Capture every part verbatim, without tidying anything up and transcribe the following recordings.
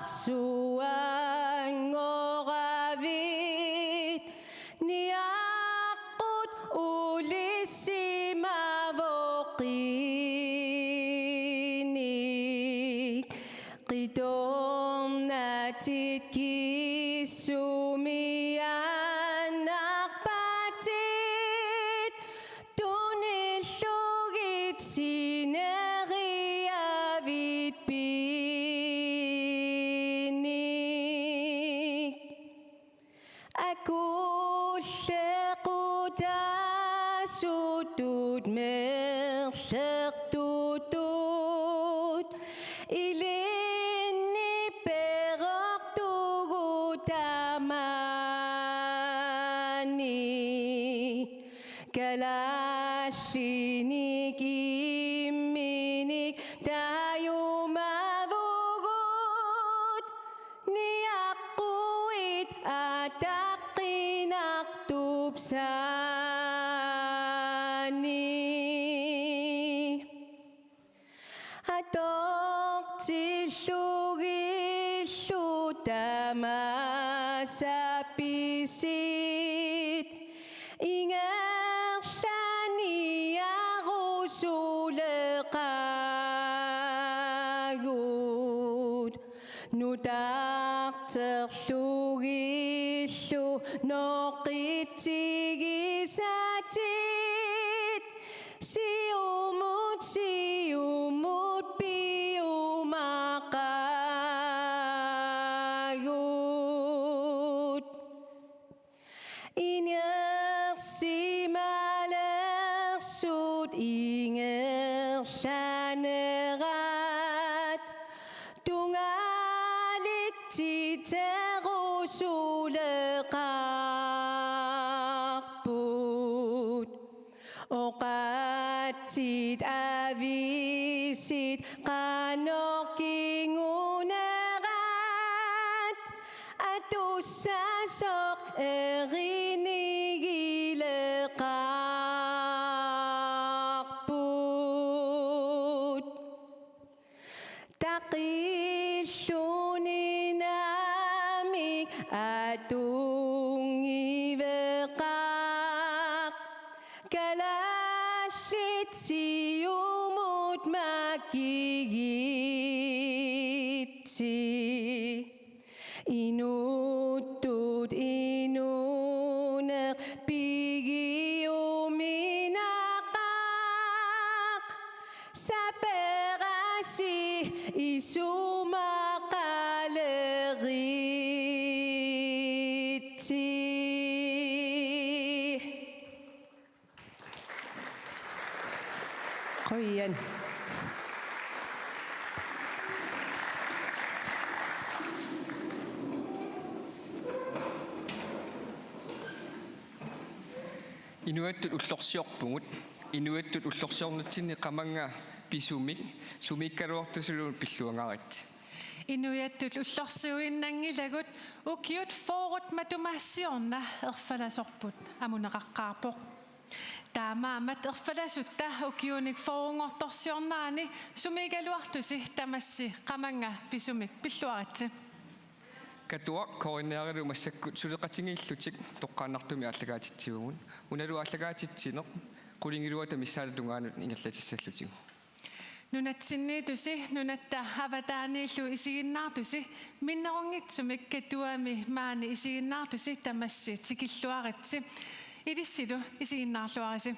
Suangoravit niaqqut ulissimavoq qinik qitornatit kissumiaannarpatit tunillugit sineriavit piinik. Akullequtaasutut merlertutut ilinni peroqtugut tamaani. Kalaallinik imminik tajumavugut niaqquit ataqqinartup saani. Atortillugillu tamaasa pisit ingerlaniarusuleqaagut. Nutarterlugillu noqqitsigisatit siumut siumut piumaqaagut. Inersimalersut ingerlanerat tungaalittiterusuleqaarput. Oqaatsit aviisit qanoq kingunerat atussasoq erinigileqaarput. Taqilluni naamik atunngiveqaaq. Kalaallit siumut makigitsi. Inuttut inuuneq pigiuminaqaaq. Saperasi isumaqaleritsi. Qujan. Inuiattut ullorsiorpugut. Inuiattut ullorsiornitsinni qamannga pisumik sumiikkaluartusilu pilluangaaritsi. Inuiattut ullorsiuinnanngilagut ukiut fyrret matuma siorna erfalasorput amuneqaqqaarpoq. Taamaammat erfalasutta ukiunik fyrrenngortorsiornerani sumiikkaluartusi tamassi qamannga pisumik pilluaritsi. Katuaq Korinneerilu massakkut suleqatigiillutik toqqaannartumik aallakaatitsivugut. Unalu aallakaatitsineq qulingiluata missaata tungaanut ingerlatissallutigu. Nunatsinniittusi, nunatta avataaniillu isiginnaartusi, minnerunngitsumik Katuami maani isiginnaartusi tamassi tikilluaritsi. Ilissilu isiginnaarluarisi.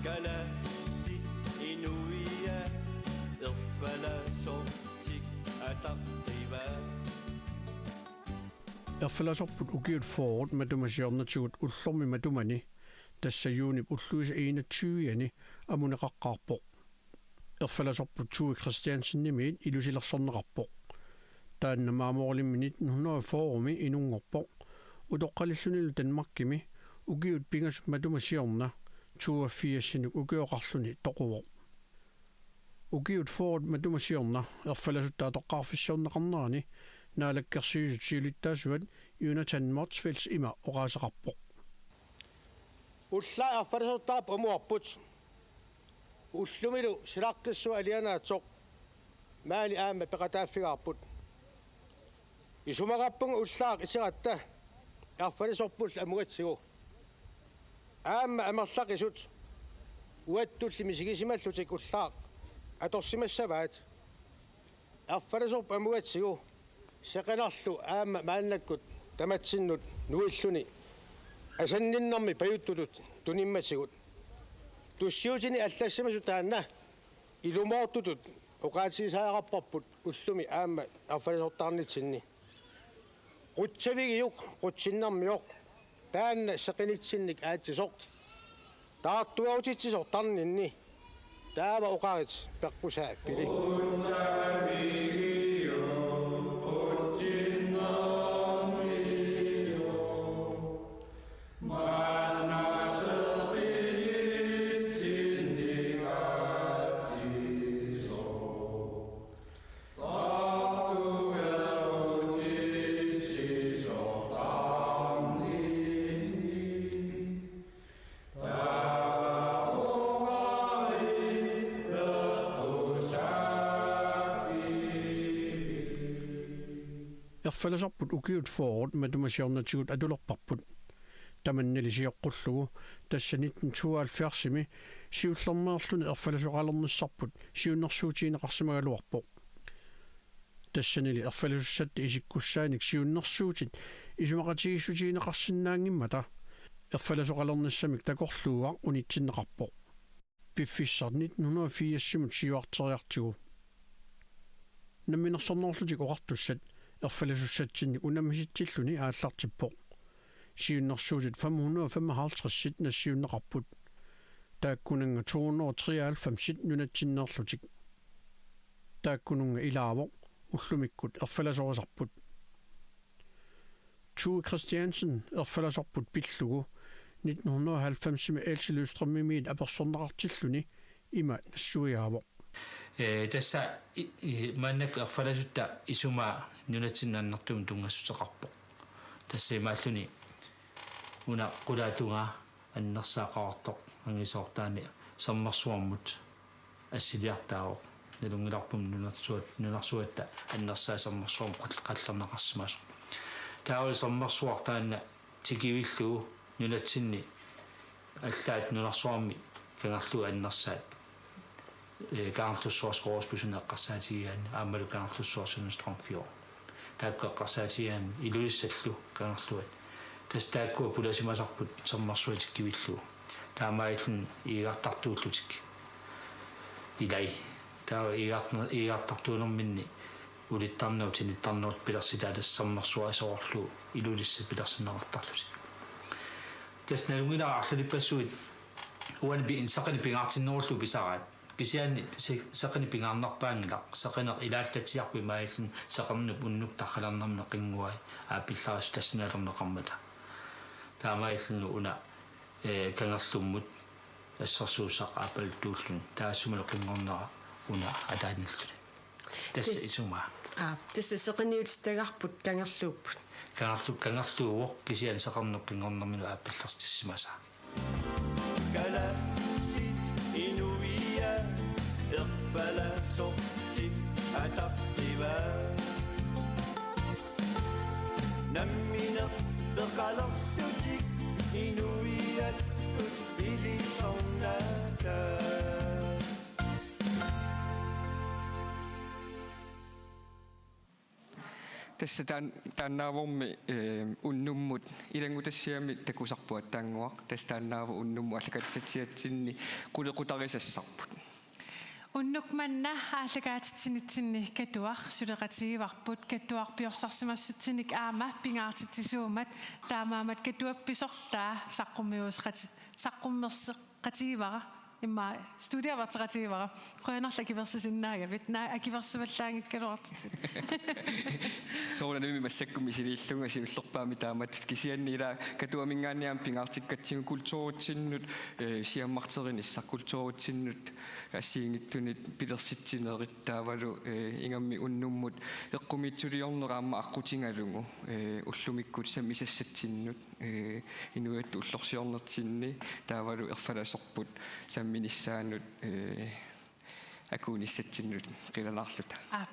Kalaallit inuiaat erfalasortik ataqqivaat. Erfalasorput ukiut fyrret matuma siornatigut ullormi matumani, tassa juunip ulluisa enogtyve-ani, amuneqaqqaarpoq. Erfalasorput Tue Christiansenimiit ilusilersorneqarpoq. Taanna Marmorilimmit nitten hundrede og fyrre-mi inunngorpoq. Utoqqalillunilu Danmarkimi ukiut pingasut matuma siorna toogfirsinut ukioqarluni toquvoq. Ukiut fyrret matuma siorna erfalasutta atoqqaarfissiorneqarnerani Naalakkersuisut siulittaasuat Jonathan Motzfeldt ima oqaaseqarpoq. Ullaaq erfalasortaarput amuarput. Ullumilu silaqqissuaq alianaatsoq maani aamma peqataaffigaarput. Isumaqarpunga ullaaq iteratta erfalasorpullu amugatsigu. Aamma amerlaqisut uattulli misigisimallutik ullaaq atorsimassavaat. Erfalasorput amugatsigu seqinarlu aamma maannakkut tamatsinnut nuilluni asanninnermi pajuttutut tunimmatigut. Tussiutini allassimasut taanna ilumoortutut oqaatigisariaqarparput ullumi aamma erfalasortaarnitsinni. Qutsavigiuk qutsinnermioq taanna seqinitsinnik aatsisoq taartuerutitsisoq tarninni. Taava oqarit peqqusaa pili. Erfalasorput ukiut fyrret matuma siornatigut atulerparput. Tamannali sioqqullugu tassa nitten tooghalvfjerdsimi siullermeerluni erfalasoqalernissarput siunnersuutigineqarsimagaluarpoq. Tassanili erfalasussatta isikkussaanik siunnersuutit isumaqatigiissutigineqarsinnaanngimmata erfalasoqalernissamik takorluugaq unitsinneqarpoq. Piffissaq nitten hundrede og firsimut siuarteriartigu. Namminersornerullutik Oqartussat erfalasussatsinnik unammisitsilluni aallartippoq. Siunnersuutit fem hundrede og femoghalvtreds nassiunneqarput. Taakkunannga to hundrede og treoghalvfems nunatsinneerlutik. Taakkununnga ilaavoq ullumikkut erfalasorisarput. Tue Christiansen erfalasorput pillugu nitten hundrede og halvfemsimi Else Løvstrømimiit apersorneqartilluni ima nassuiaavoq. Ee, tassa i-, i-, maannakkut erfalasutta isumaa nunatsinnut annertuumik tunngassuteqarpoq. Tassa imaalluni una qulaatungaa annersaaqartoq angisoortaani sermersuarmut assiliartaavoq. Nalunngilarput nunarsuat-, nunarsuatta annersaa sermersuarmut qall-, qallerneqarsimasoq. Taava sermersuaq taanna tikivillugu nunatsinni allaat nunarsuarmi kangerluup annersaat, ee, Kangerlussuaq Skovhusbys una eqqarsaatigigaanni aammalu Kangerlussuaq Sønderstrømfjord. Taakku eqqarsaatigigaanni Ilulissallu kangerluat. Tassa taakkua pulasimasarput sermersuaq tikkivillugu. Taamaalilluni iigartartuullutik ilai. Taava iigartner-, iigartartuunerminni ulittarnerup tinittarnerup pilersitaataa tassa sermersuaq soorlu Ilulissat pilersinneqartarlutik. Tassa nalunngilara arlalippassuit uani pi-, seqineq pingaartinnerullugu pisaraat. Kisianni se-, seqineq pingaarnerpaanngilaq, seqineq ilaallatsiarpoq imaalluni seqernup unnuk tarralernermini qinnguai aappillarissut tassani atorneqarmata. Taamaalilluni una, ee, kangerlummut assersuussaq aappaluttuulluni taassumalu qinngornera una ataanilluni. Tassa Tassa isumaa. Aa, tassa seqiniutittagarput kangerluupput. Kangerlu-, kangerluuvoq kisianni seqernup qinngornermini aappillertissimasaa. Kalaallit inuiaat erfalasortik ataqqivaat. Nammineq peqalerlutik inuiattut ilisornaataat. Tassa taan-, taannaavormi, ee, unnummut ilanngutassiami takusarput aatsaannguaq. Tassa taannaavoq unnummut aallakaatitatsiatsinni qulequtarisassarput. Unnuk manna aallakaatitsinitsinni Katuaq suleqatigivarput. Katuaq piorsarsimassutsinnik aamma pingaartitsisuummat, taamaammat Katuap pisortaa saqqummiuseqati-, saqqummerseqatigivara. Immaqa studiaveqatigiivara. Qujanarlu akuersisinnaagavit. Naa, akuersivallaanngikkaluartitit. Soorunami massakkut misiliillunga siullerpaamik taamatut, kisianni ila Katuaminngaanniit aamma pingaartikkatsigu kulturitsinnut, eh, siammarterinissaq, kulturitsinnut assigiinngitsunut pilersitsinerit taavalu, eh, ingammik unnummut eqqumiitsuliorneq aamma aqqutigalugu, eh, ullumikkut sammisassatsinnut, eh, inuiattut ullorsiornertinni taavalu erfalasorput samminissaanut, eh, akuunissatsinnut qilanaarluta. Aap.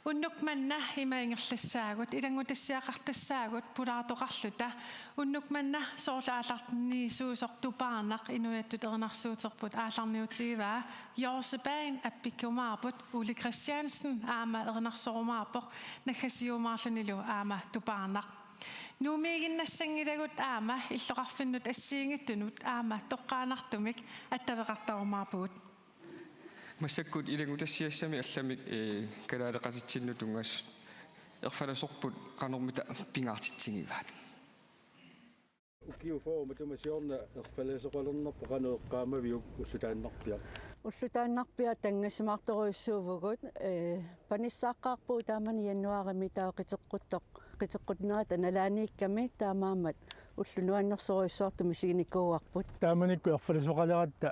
Unnuk manna ima ingerlassaagut, ilanngutassiaqartassaagut pulaartoqarluta. Unnuk manna soorlu aallarniisuusoq Tupaarnaq inuiattut erinarsuuterput aallarniutigivaa. Jorse Bang appikkumaarput, Ole Christiansen aamma erinarsorumaarpoq, naggasiumaarlunilu aamma Tupaarnaq. Nuummiiginnassanngilagut aamma illoqarfinnut assigiinngitsunut aamma toqqaannartumik attaveqartarumaarpugut. Massakkut ilanngutassiassami allamik, eh, kalaaleqatitsinnut tunngasut erfalasorput qanormita pingaartitsigivaat? Ukiut fyrre matuma siorna erfalasoqalernerput qanoq eqqaamaviuk ullutaannarpiaq? Ullutaannarpiaq tanngassimaartorujussuuvugut, eh, panissaaqqaarpugut taamani januaarimi taava qiteqquttoq, qiteqqunnerata nalaaniikkami, taamaammat ulloq nuannersorujussuartut misiginikuuarput. Taamanikkut erfalasoqaleratta,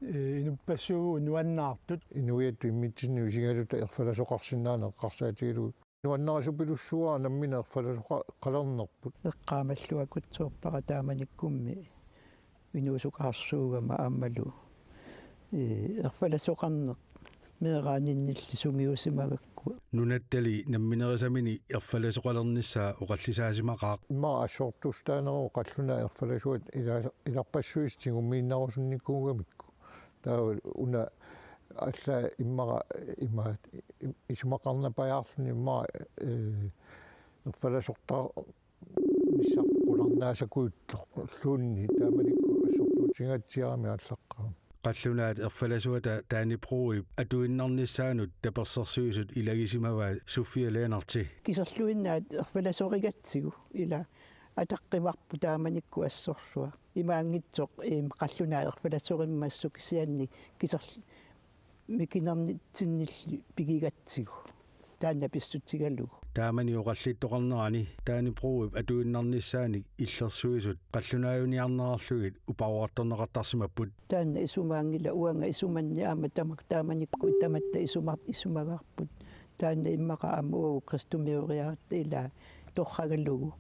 eh, inuppassuuvugut nuannaartut. Inuiattut immitsinnut isigaluta erfalasoqarsinnaaneq eqqarsaatigalugu. Nuannarisupilussuuara nammineq erfalasoqa-, qalernerput. Eqqaamalluakkutsoorpara taamanikkummi inuusukaarsuugama aammalu, eh, erfalasoqarneq meeraaninnilli sungiusimagakku. Nunattali namminerisamini erfalasoqalernissaa oqallisaasimaqaaq. Immaqa assortuussutaaneruvoq qallunaat erfalasuat ila-, ilarpassuisa tigummiinnarusunnikkuugamikku. Taava una allaat immaqa ima isumaqarnapajaarluni immaqa, eh, erfalasortarnissaq qularnaasakujuttorluunniit taamanikkut assortuutigaatsiarami aallaqqaarami. Qallunaat erfalasuata Dannebrogip atuinnarnissaanut tapersersuisut ilagisimavaa Sofie Lennert. Kiserluinnaat erfalasorigatsigu ila ataqqivarput taamanikkut assorsuaq. Imaanngitsoq, eem, qallunaat erfalasorimmassuk kisianni kiserl-, mikinernitsinnilli pigigatsigu. Taanna pissutigalugu. Taamani oqallittoqarnerani Dannebrogip atuinnarnissaanik illersuisut qallunaajuniarnerarlugit uparuartorneqartarsimapput. Taanna isumaanngilaq, uanga isumanni aamma tamak-, taamanikkut tamatta isuma-, isumagaarput. Taanna immaqa aamma uagut kristumiuuriaratta ilaa torragalugu.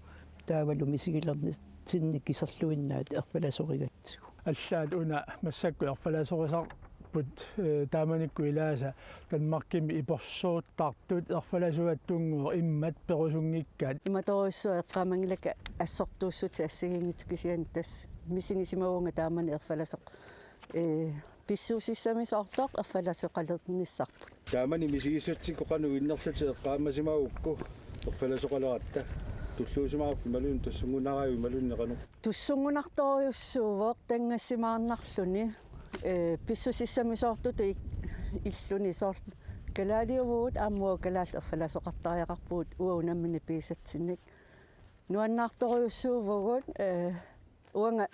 Taavalu misigilernitsinni kiserluinnaat erfalasorigatsigu. Allaat una massakkut erfalasorisarput, eh, taamanikkut ilaasa Danmarkimi ipersuuttartut erfalasuattunngooq immat perusunngikkaat. Imatorujussuaq eqqaamanngilakka assortuussutit assigiinngitsut, kisianni tassa misigisimavunga taamani erfalasoq, eh, pissusissamisoortoq erfalasoqalernissarput. Taamani misigissutsikkut qanoq innerlutit eqqaamasimagukku erfalasoqaleratta? Tulluusimaarpit imaluunniit tussunngunaraajuk imaluunniit qanoq? Tussunngunartorujussuuvoq tanngassimaarnarluni, eh, pissusissamisoortutut ik-, illuni soorlu kalaaliuvugut aamma uagut kalaallit erfalasoqartariaqarpugut uagut nammineq pigisatsinnik. Nuannaartorujussuuvugut, eh, uanga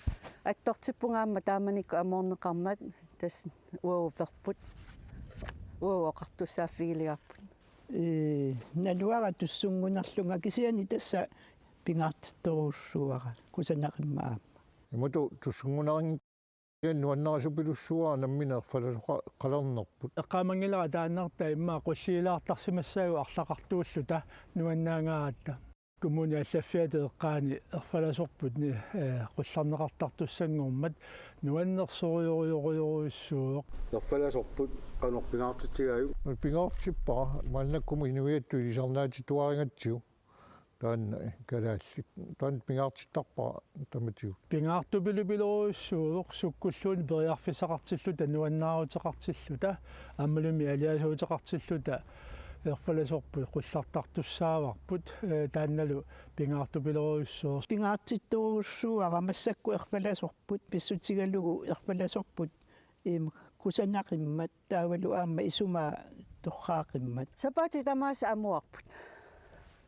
attortippunga aamma taamanikkut amoorneqarmat, tassa uagut perput, uagut oqartussaaffigiliarput. Ee, naluara tussunngunarlunga kisianni tassa pingaartittorujussuuara kusanaqimmat aamma. Imatut tussunngunarinngikkiga nuannarisupilussuuara nammineq erfalasoqa-, qalernerput. Eqqaamanngilara taannartaa immaqa qulliilaartarsimassaagut arlaqartuulluta nuannaangaaratta. Kommunip allaffiata eqqaani erfalasorput ni-, eh, qullarneqartartussanngormat nuannersorujorujorujussuuvoq. Erfalasorput qanoq pingaartitsigaajuk? Pingaartippara, maannakkumut inuiattut ilisarnaatituarigatsigu. Taanna kalaallit. Taanna pingaartittarpara tamatigut. Pingaartupilupilorujussuuvoq sukkulluunniit periarfissaqartilluta, nuannaaruteqartilluta, aammalumi aliasuuteqartilluta, erfalasorput qullartartussaavarput, eh, taannalu pingaartupilorujussuuvoq. Pingaartittorujussuuara massakkut erfalasorput, pissutigalugu erfalasorput, im, kusanaqimmat, taavalu aamma isumaa torraaqimmat. Sapaatit tamaasa amuarput.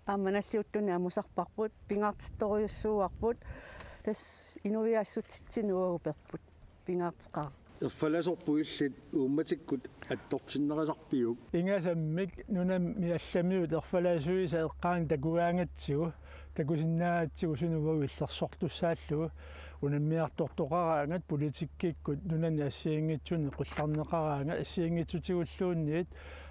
Aamma nalliuttunik amusarparput, pingaartittorujussuuarput, tassa inuiaassutitsinni uagut perput, pingaarteqaaq. Erfalasorput illit uummatikkut attortinneqasarpiuk? Ingasammik nunami allamiut erfalasuisa eqqaani takugaangatsigu, takusinnaagatsigu suna uagut illersortussaallugu, unammiartortoqaraangat politikkikkut nunani assigiinngitsunik qullarneqaraangat assigiinngitsutigulluunniit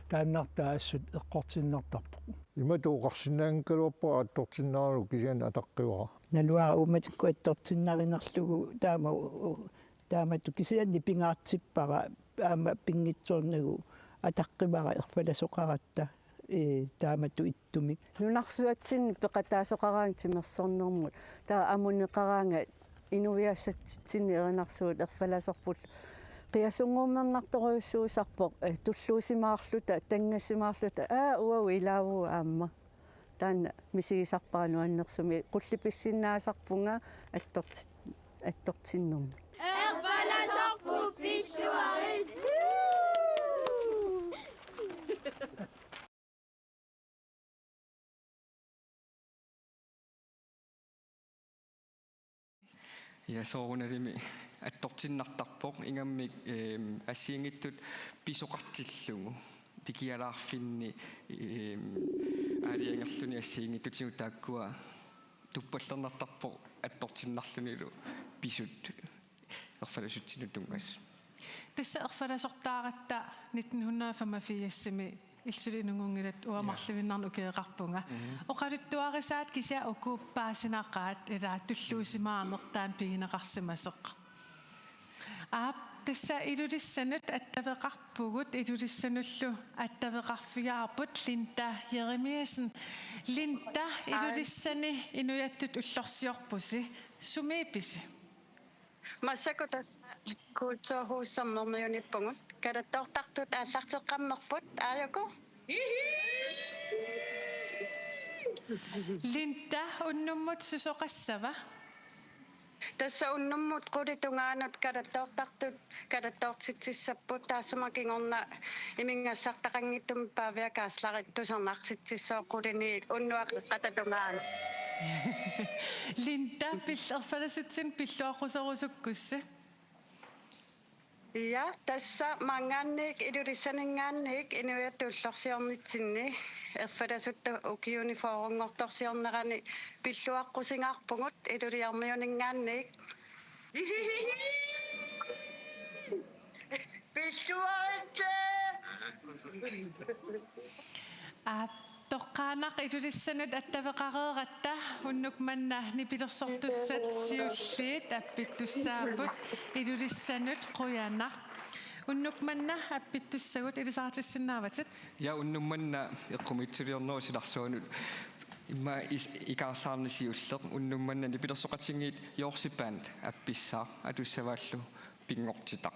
taannartaa assut eqqortinniartarpoq. Imatut oqarsinnaanngikkaluarpara attortinneqaralugu kisianni ataqqivara. Naluara uummatikkut attortinnarinerlugu taama u-, u-, taamatut kisianni pingaartippara aamma pinngitsoornagu ataqqivara erfalasoqaratta, ee, taamatut ittumik. Nunarsuatsinni peqataasoqaraangat timersornermut. Taava amuneqaraangat inuiassatsitsinni erinarsuut erfalasorput. Qiasunnguummernartorujussuusarpoq, ee, tulluusimaarluta, tanngassimaarluta, aa, uagut ilaavugut aamma. Taanna misigisarpara nuannersumik, qullipissinnaasarpunga attorti-, attortinnermut. Erfalasorput pilluarit. Ja, soorunalimi attortinnartarpoq ingammik, eem, assigiinngitsut pisoqartillugu pikialaarfinni, eem, aalajangerluni assigiinngitsutigut taakkua tuppallernartarpoq attortinnarlunilu pisut erfalasutsinnut tunngasut. Tassa erfalasortaaratta nitten hundrede og femogfirsimi illit suli inunngunngilat, uanga marluinnarnik ukioqarpunga. Mhm. Oqaluttuarisaat kisianni uku paasinaqaat, ilaa, tulluusimaarneq taanna pigineqarsimasoq. Aap, tassa Ilulissanut attaveqarpugut, Ilulissanullu attaveqarfigaarput Linda Jeremiassen. Linda, hej. Ilulissani inuiattut ullorsiorpusi. Sumiippisi? Massakkut tassa Kulturhus Sermermiunippugut. Kalattoortartut aallarteqqammerput, aajuku. Linda, unnummut susoqassava? Tassa unnummut qulit tungaanut kalattoortartut kalattoortitsissapput, taassuma kingorna imigassartaqanngitsumik Pavia Geislerip tusarnaartitsissooq qulini unnuap qeqqata tungaanut. Linda, pil-, erfalasutsinnut pilluaqquserusukkussi? Ja, tassa maanngaanniit Ilulissaninngaanniit inuiattut ullorsiornitsinni erfalasutut ukiuni fyrrenngortorsiornerani pilluaqqusingaarpugut Iluliarmiuninngaanniit. Pilluaritsi! Aap, toqqaannaq Ilulissanut attaveqareeratta, unnuk manna nipilersortussat siulliit appittussaapput Ilulissanut, qujanaq. Unnuk manna appittussagut, ilisaritissinnaavatit? Ja, unnuk manna eqqumiitsuliornerup silarsuanut immaqa is-, ikaarsaarneq siulleq, unnuk manna nipilersoqatigiit Jorsi Band appissaaq, atussavaallu pinngortitaq.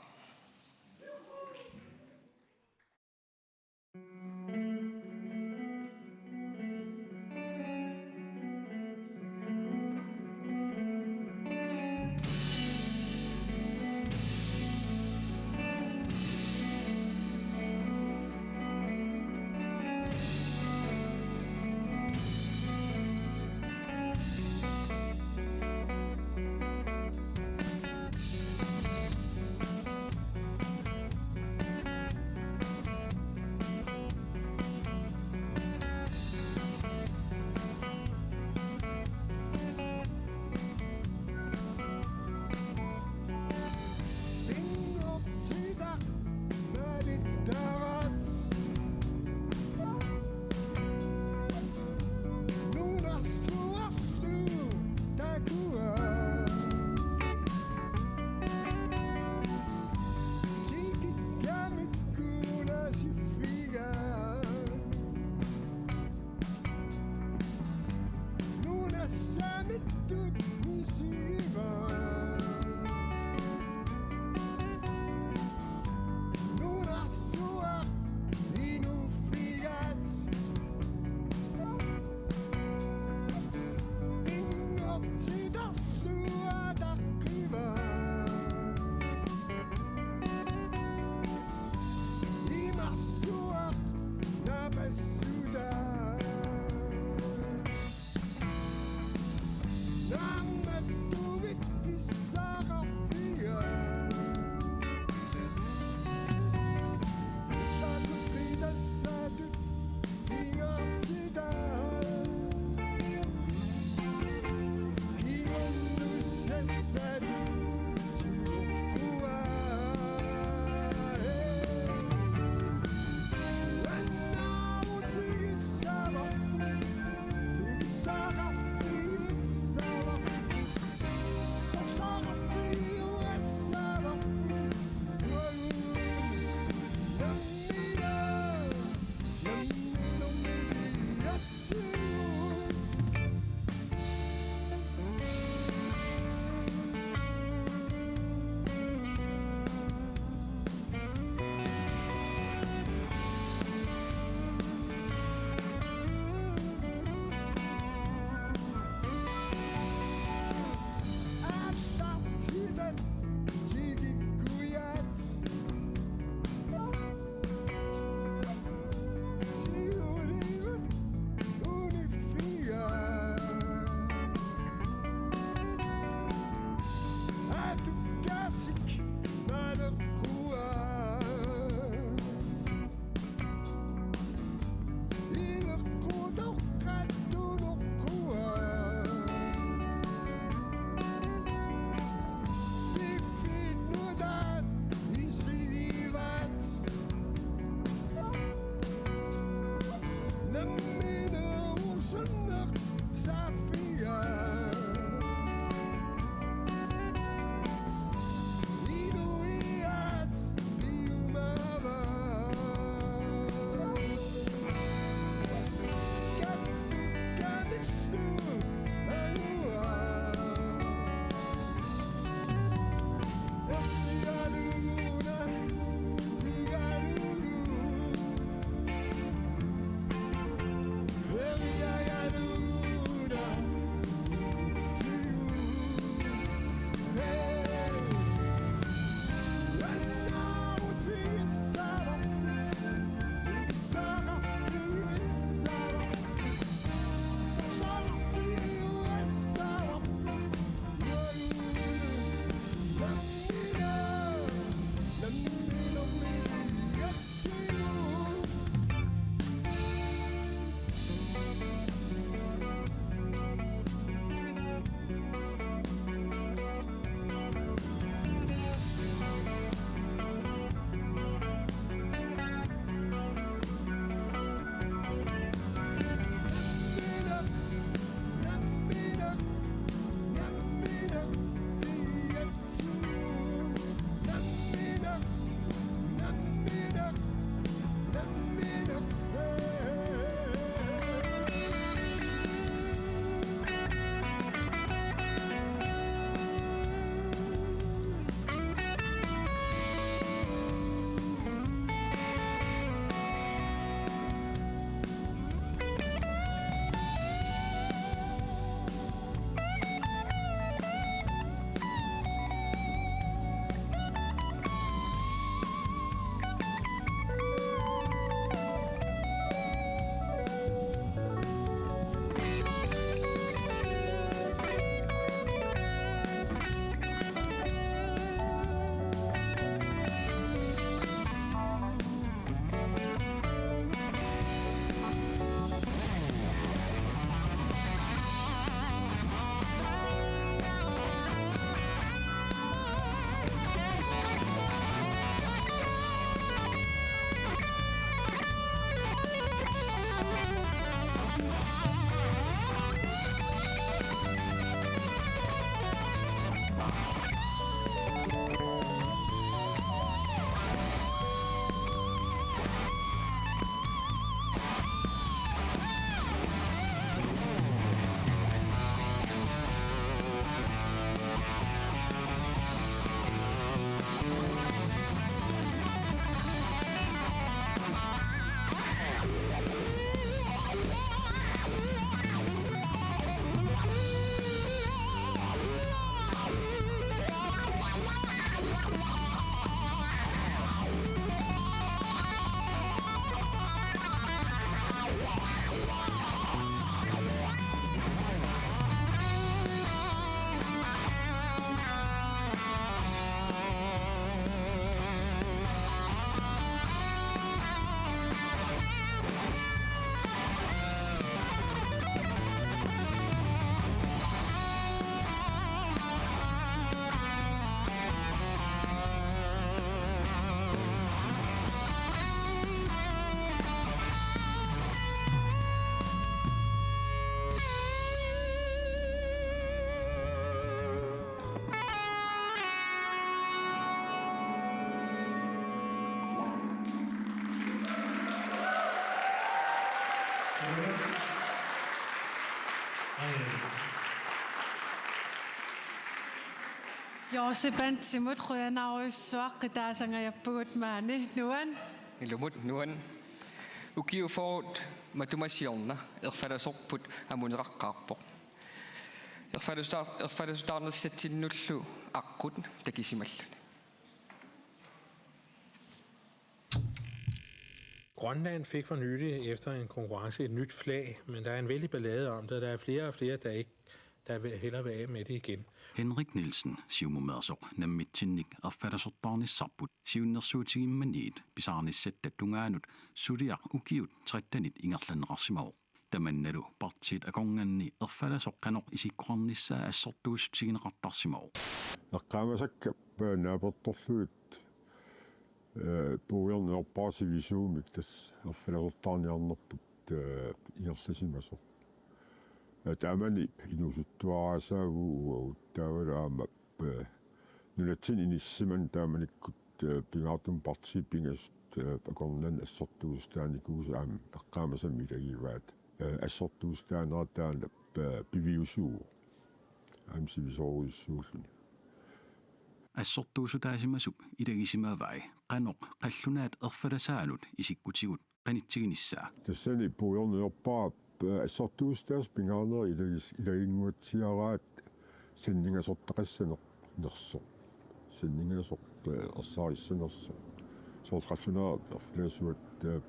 Joosep Andimut qujanarujussuaq, qitaasangajappugut maani. Nuan. Ilumut nuan. Ukiut fyrret matuma siorna erfalasorput amuneqaqqaarpoq. Erfalasuta-, erfalasortaarnissatsinnullu aqqut takusimalluni. Grønland fik for nylig efter en konkurrence et nyt flag, men der er en vældig ballade om det, og der er flere og flere, der ikke, der vil hellere vil af med det igen. Henrik Nielsen, siumumeersoq nammitsinnik erfalasortaarnissarput siunnersuutigimmaniit pisaarnissatta tungaanut suliaq ukiut trettenit ingerlanneqarsimavoq. Tamannalu partiit akornanni erfalasoq qanoq isikkoqarnissaa assortuussutigineqartarsimavoq. Eqqaamasakka naapertorlugit, eh, puigorneq nujorpara sivisuumik tassa erfalasortaarniarnerput, eh, ingerlasimasoq. Eh, taamani inuusuttuaraasaavoq uagut taavalu aamma, eh, nunatsinni inissisimaneq taamanikkut, eh, pingaartumik partiit pingasut, eh, akornanni assortuussutaanikuusut aamma eqqaamasammi ilagivaat. Eh, assortuussutaanera taanna, eh, piviusuuvoq. Aamma sivisoorujussuulluni. Assortuussutaasimasup ilagisimavai qanoq qallunaat erfalasaanut isikkutigut qanitsiginissaa. Tassani puigorneq nujorpara, eh, assortuussutaasut pingaarnerit ilagis-, ilaginnguatsiaraat sanningasortaqassanersoq. Sanningasoq, eh, ersarissanersoq. Soorlu qallunaat erfalasuat, eh,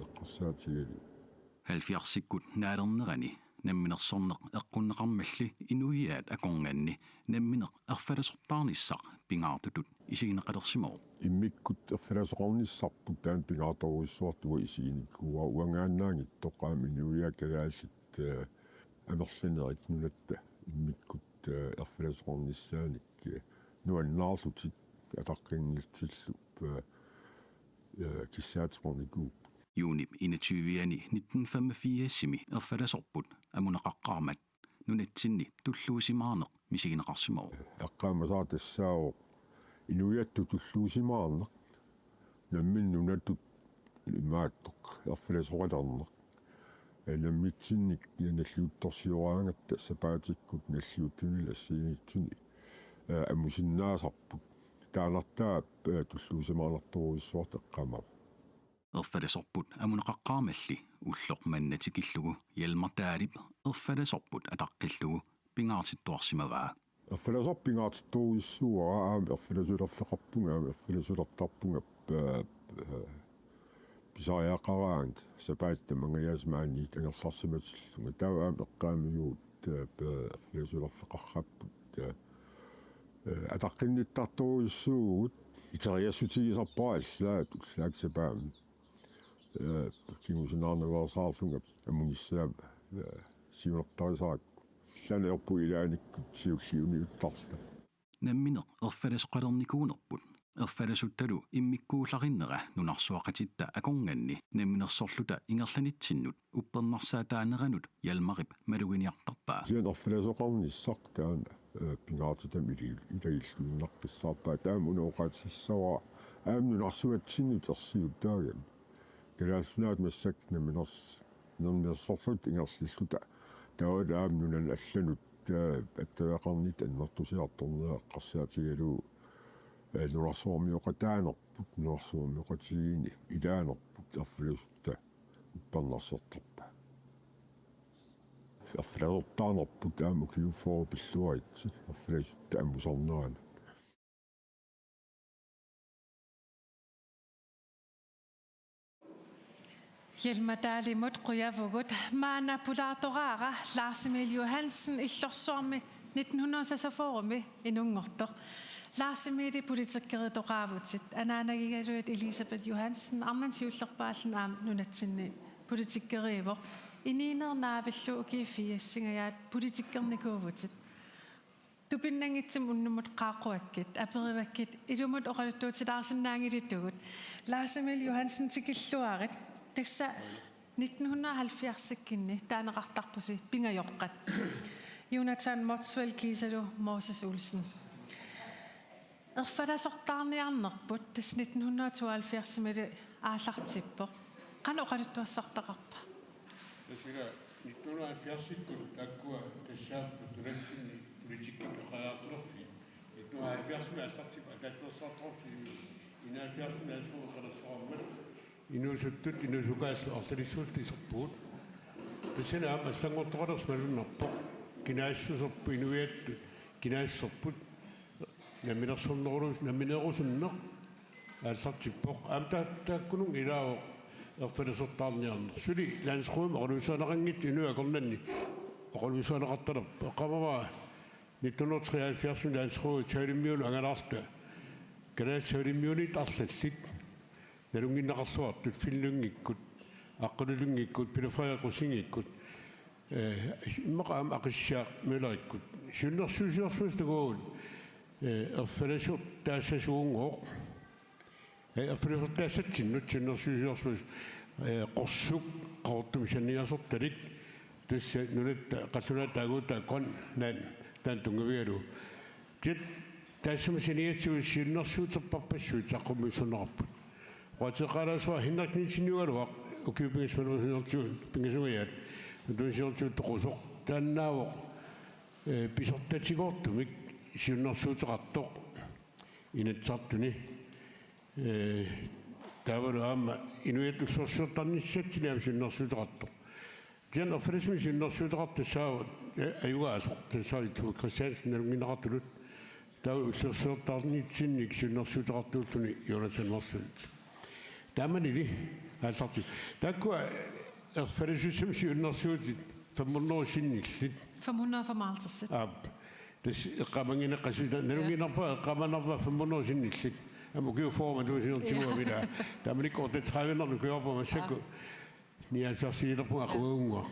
eqqarsaatigalugu. Halvfjerdsikkut naalernerani namminersorneq eqqunneqarmalli inuiaat akornanni nammineq erfalasortaarnissaq pingaartutut isigineqalersimavoq. Immikkut erfalasoqarnissarput taanna pingaartorujussuartut uanga isiginikuuara, uangaannaanngitsoq aamma inuiaat kalaallit, eh, amerlanerit nunatta immikkut, eh, erfalasoqarnissaanik, eh, nuannaarlutik ataqqinngillutillu, eh, eh, kissaateqarnikuupput. Juunip enogtyve-ani nitten femogfirsimi erfalasorput amuneqaqqaarmat nunatsinni tulluusimaarneq misigineqarsimavoq. Eqqaamasara tassaavoq inuiattut tulluusimaarneq, nammineq nunatut imaattoq erfalasoqalerneq. Eh, nammitsinnik nalliuttorsioraangatta sapaatikkut nalliuttunili assigiinngitsuni, eh, amusinnaasarput. Taannartaa, eh, tulluusimaarnartorujussuartut eqqaamavut. Erfalasorput amuneqaqqaarmalli ulloq manna tikillugu Hjalmar Dahlip erfalasorput ataqqillugu pingaartittuarsimavaa. Erfalasorput pingaartittorujussuuara, aamma erfalasulerfeqarpunga, aamma erfalasulertarpunga, eh, eh, pisariaqaraangat sapaatit tamangajaasa maaniittut angerlarsimatillunga. Taava aamma eqqaamavigit, eh, pe-, erfalasulerfeqarput, eh, eh, ataqqinnittartorujussuuvugut, iteriassutigisarpara allaat ullaakkut sapaammi. Eh, kingusinaarnaveersaarlunga amunissaa, eh, siunertarisarakku. Allanik ajorpugut ilaannikkut siulliuniuttarluta. Nammineq erfalasoqalernikuunerput erfalasuttalu immikkuullarinnera nunarsuaqatitta akornanni namminersorluta ingerlanitsinnut uppernarsaataaneranut Hjalmarip maluginiartarpaa. Kisianni erfalasoqarnissaq taanna, eh, pingaartitami ilagi-, ilagilluinnaqqissaarpaa, taama una oqaatisissavara aamma nunarsuatsinnut ersiutaagami. Kalaallit Nunaat massakkut namminers-, namminersorluta ingerlalluta. Taavalu aamma nunanut allanut, eh, attaveqarnitta annertusiartornera eqqarsaatigalugu, eh, nunarsuarmioqataanerput, nunarsuarmioqatigiinni ilaanerput erfalasutta uppernarsiartarpaa. Erfalasortaarnerput aamma ukiut fyrre pilluaritsi erfalasutta amusarneranut. Hjalmar Dahlimut qujavugut. Maanna pulaartoraara Lars Emil Johansen, Illorsuarmi nitten hundrede seksogfyrremi inunngortoq. Lars Emili politikeritoqaavutit, anaanagigaluit Elisabeth Johansen, arnani siullerpaalluni aamma nunatsinni politikeriuvoq. Inuunerit naavillu ukiut firsingajaat politikernikuuvutit. Tupinnanngitsumik unnummut qaaqquakkit, aperivakkit ilumut oqaluttuutilaarsinnaanngillugu. Lars Emil Johansen, tikilluarit. Tassa nitten hundrede halvfjerdsikkunni taaneqartarpusi pingajoqqat. Jonathan Motzfeldt kiisalu Moses Olsen. Erfalasortaarniarnerput tassa nitten hundrede tooghalvfjerdsimilu aallartippoq. Qanoq oqaluttuassartaqarpa? Tassa nitten hundrede halvfjerdsikkut taakkua tassaapput nunatsinni politikkikkut oqariartulerfiit. Nitten hundrede halvfjerds Halvfjerdsimi aallartippoq, ataatsimeersuartorujussuuvoq enoghalvfjerdsimi landsrådimi qalassuarmat. Inuusuttut, inuusukaallu arlalissuulluta iserpugut. Tassani aamma allanngortoqalersi malunnarpoq. Kinaassuserput, inuiattut kinaassuserput. Namminersornerulus-, nammineerusunneq aallartippoq. Aamma ta-, taakkununnga ilaavoq erfalasortaarniarneq. Suli landsrådimi oqaluuserineqanngitsoq inuit akornanni oqaluuserineqartalerput. Eqqaamavara nitten hundrede og treoghalvfjerdsimi landsrådip Savalimmiunut angalaarluta. Kalaallit Savalimmiuniittut arlallit. Nalunngineqarluartut Finn Lyngikkut, Aqqalu Lyngikkut, Pele Frederik Rosingikkukkut, eh, immaqa aamma Aqissiaq Møllerikkut. Siunnersuisoqarsimasut takuagut, eh, erfalasortaassasuunngooq. Eh, erfalasortaassatsinnut siunnersuisoqarsimasut, eh, qorsuk, Qaqortumi saniasortalik, tassa nunatta qallunaatut taaguutaa Grønland, taanna tunngavigalugu. Kisianni taassuma saniatigut siunnersuuterpassuit saqqummiussorneqarput. Oqaaseqaalaassuara Henrik Nielseniugaluaq ukiut pingasut malunnarsiortigut, pingasungajaat malunnarsiortigut toqusoq. Taannaavoq, eh, pisortatigoortumik siunnersuuteqartoq Inatsisartuni. Eh, taavalu aamma inuiattut ullorsiortarnissatsinnik aamma siunnersuuteqartoq. Kisianni erfalasumik siunnersuuteqartoq tassaavoq, eh, ajugaasoq, tassaavoq Tove Christiansen nalunngineqartutut. Taava ullorsiortarnitsinnik siunnersuuteqartuulluni Jonathan Motzfeldt. Taamanili aallartippoq. Taakkua erfalasussamik siunnersuutit fem hundrede sinnillit. Fem hundrede og femoghalvtreds. Aap. Tassa eqqaamanngineqassuit, nalunngilarpara eqqaamanngilarpara fem hundrede sinnillit. Aamma ukiut fyrre matuma siornatigut ila. Taamanikkut otteogtredive-nernikuuarpara massakkut. Nioghalvfjerds-ilerpunga aqugagunngua.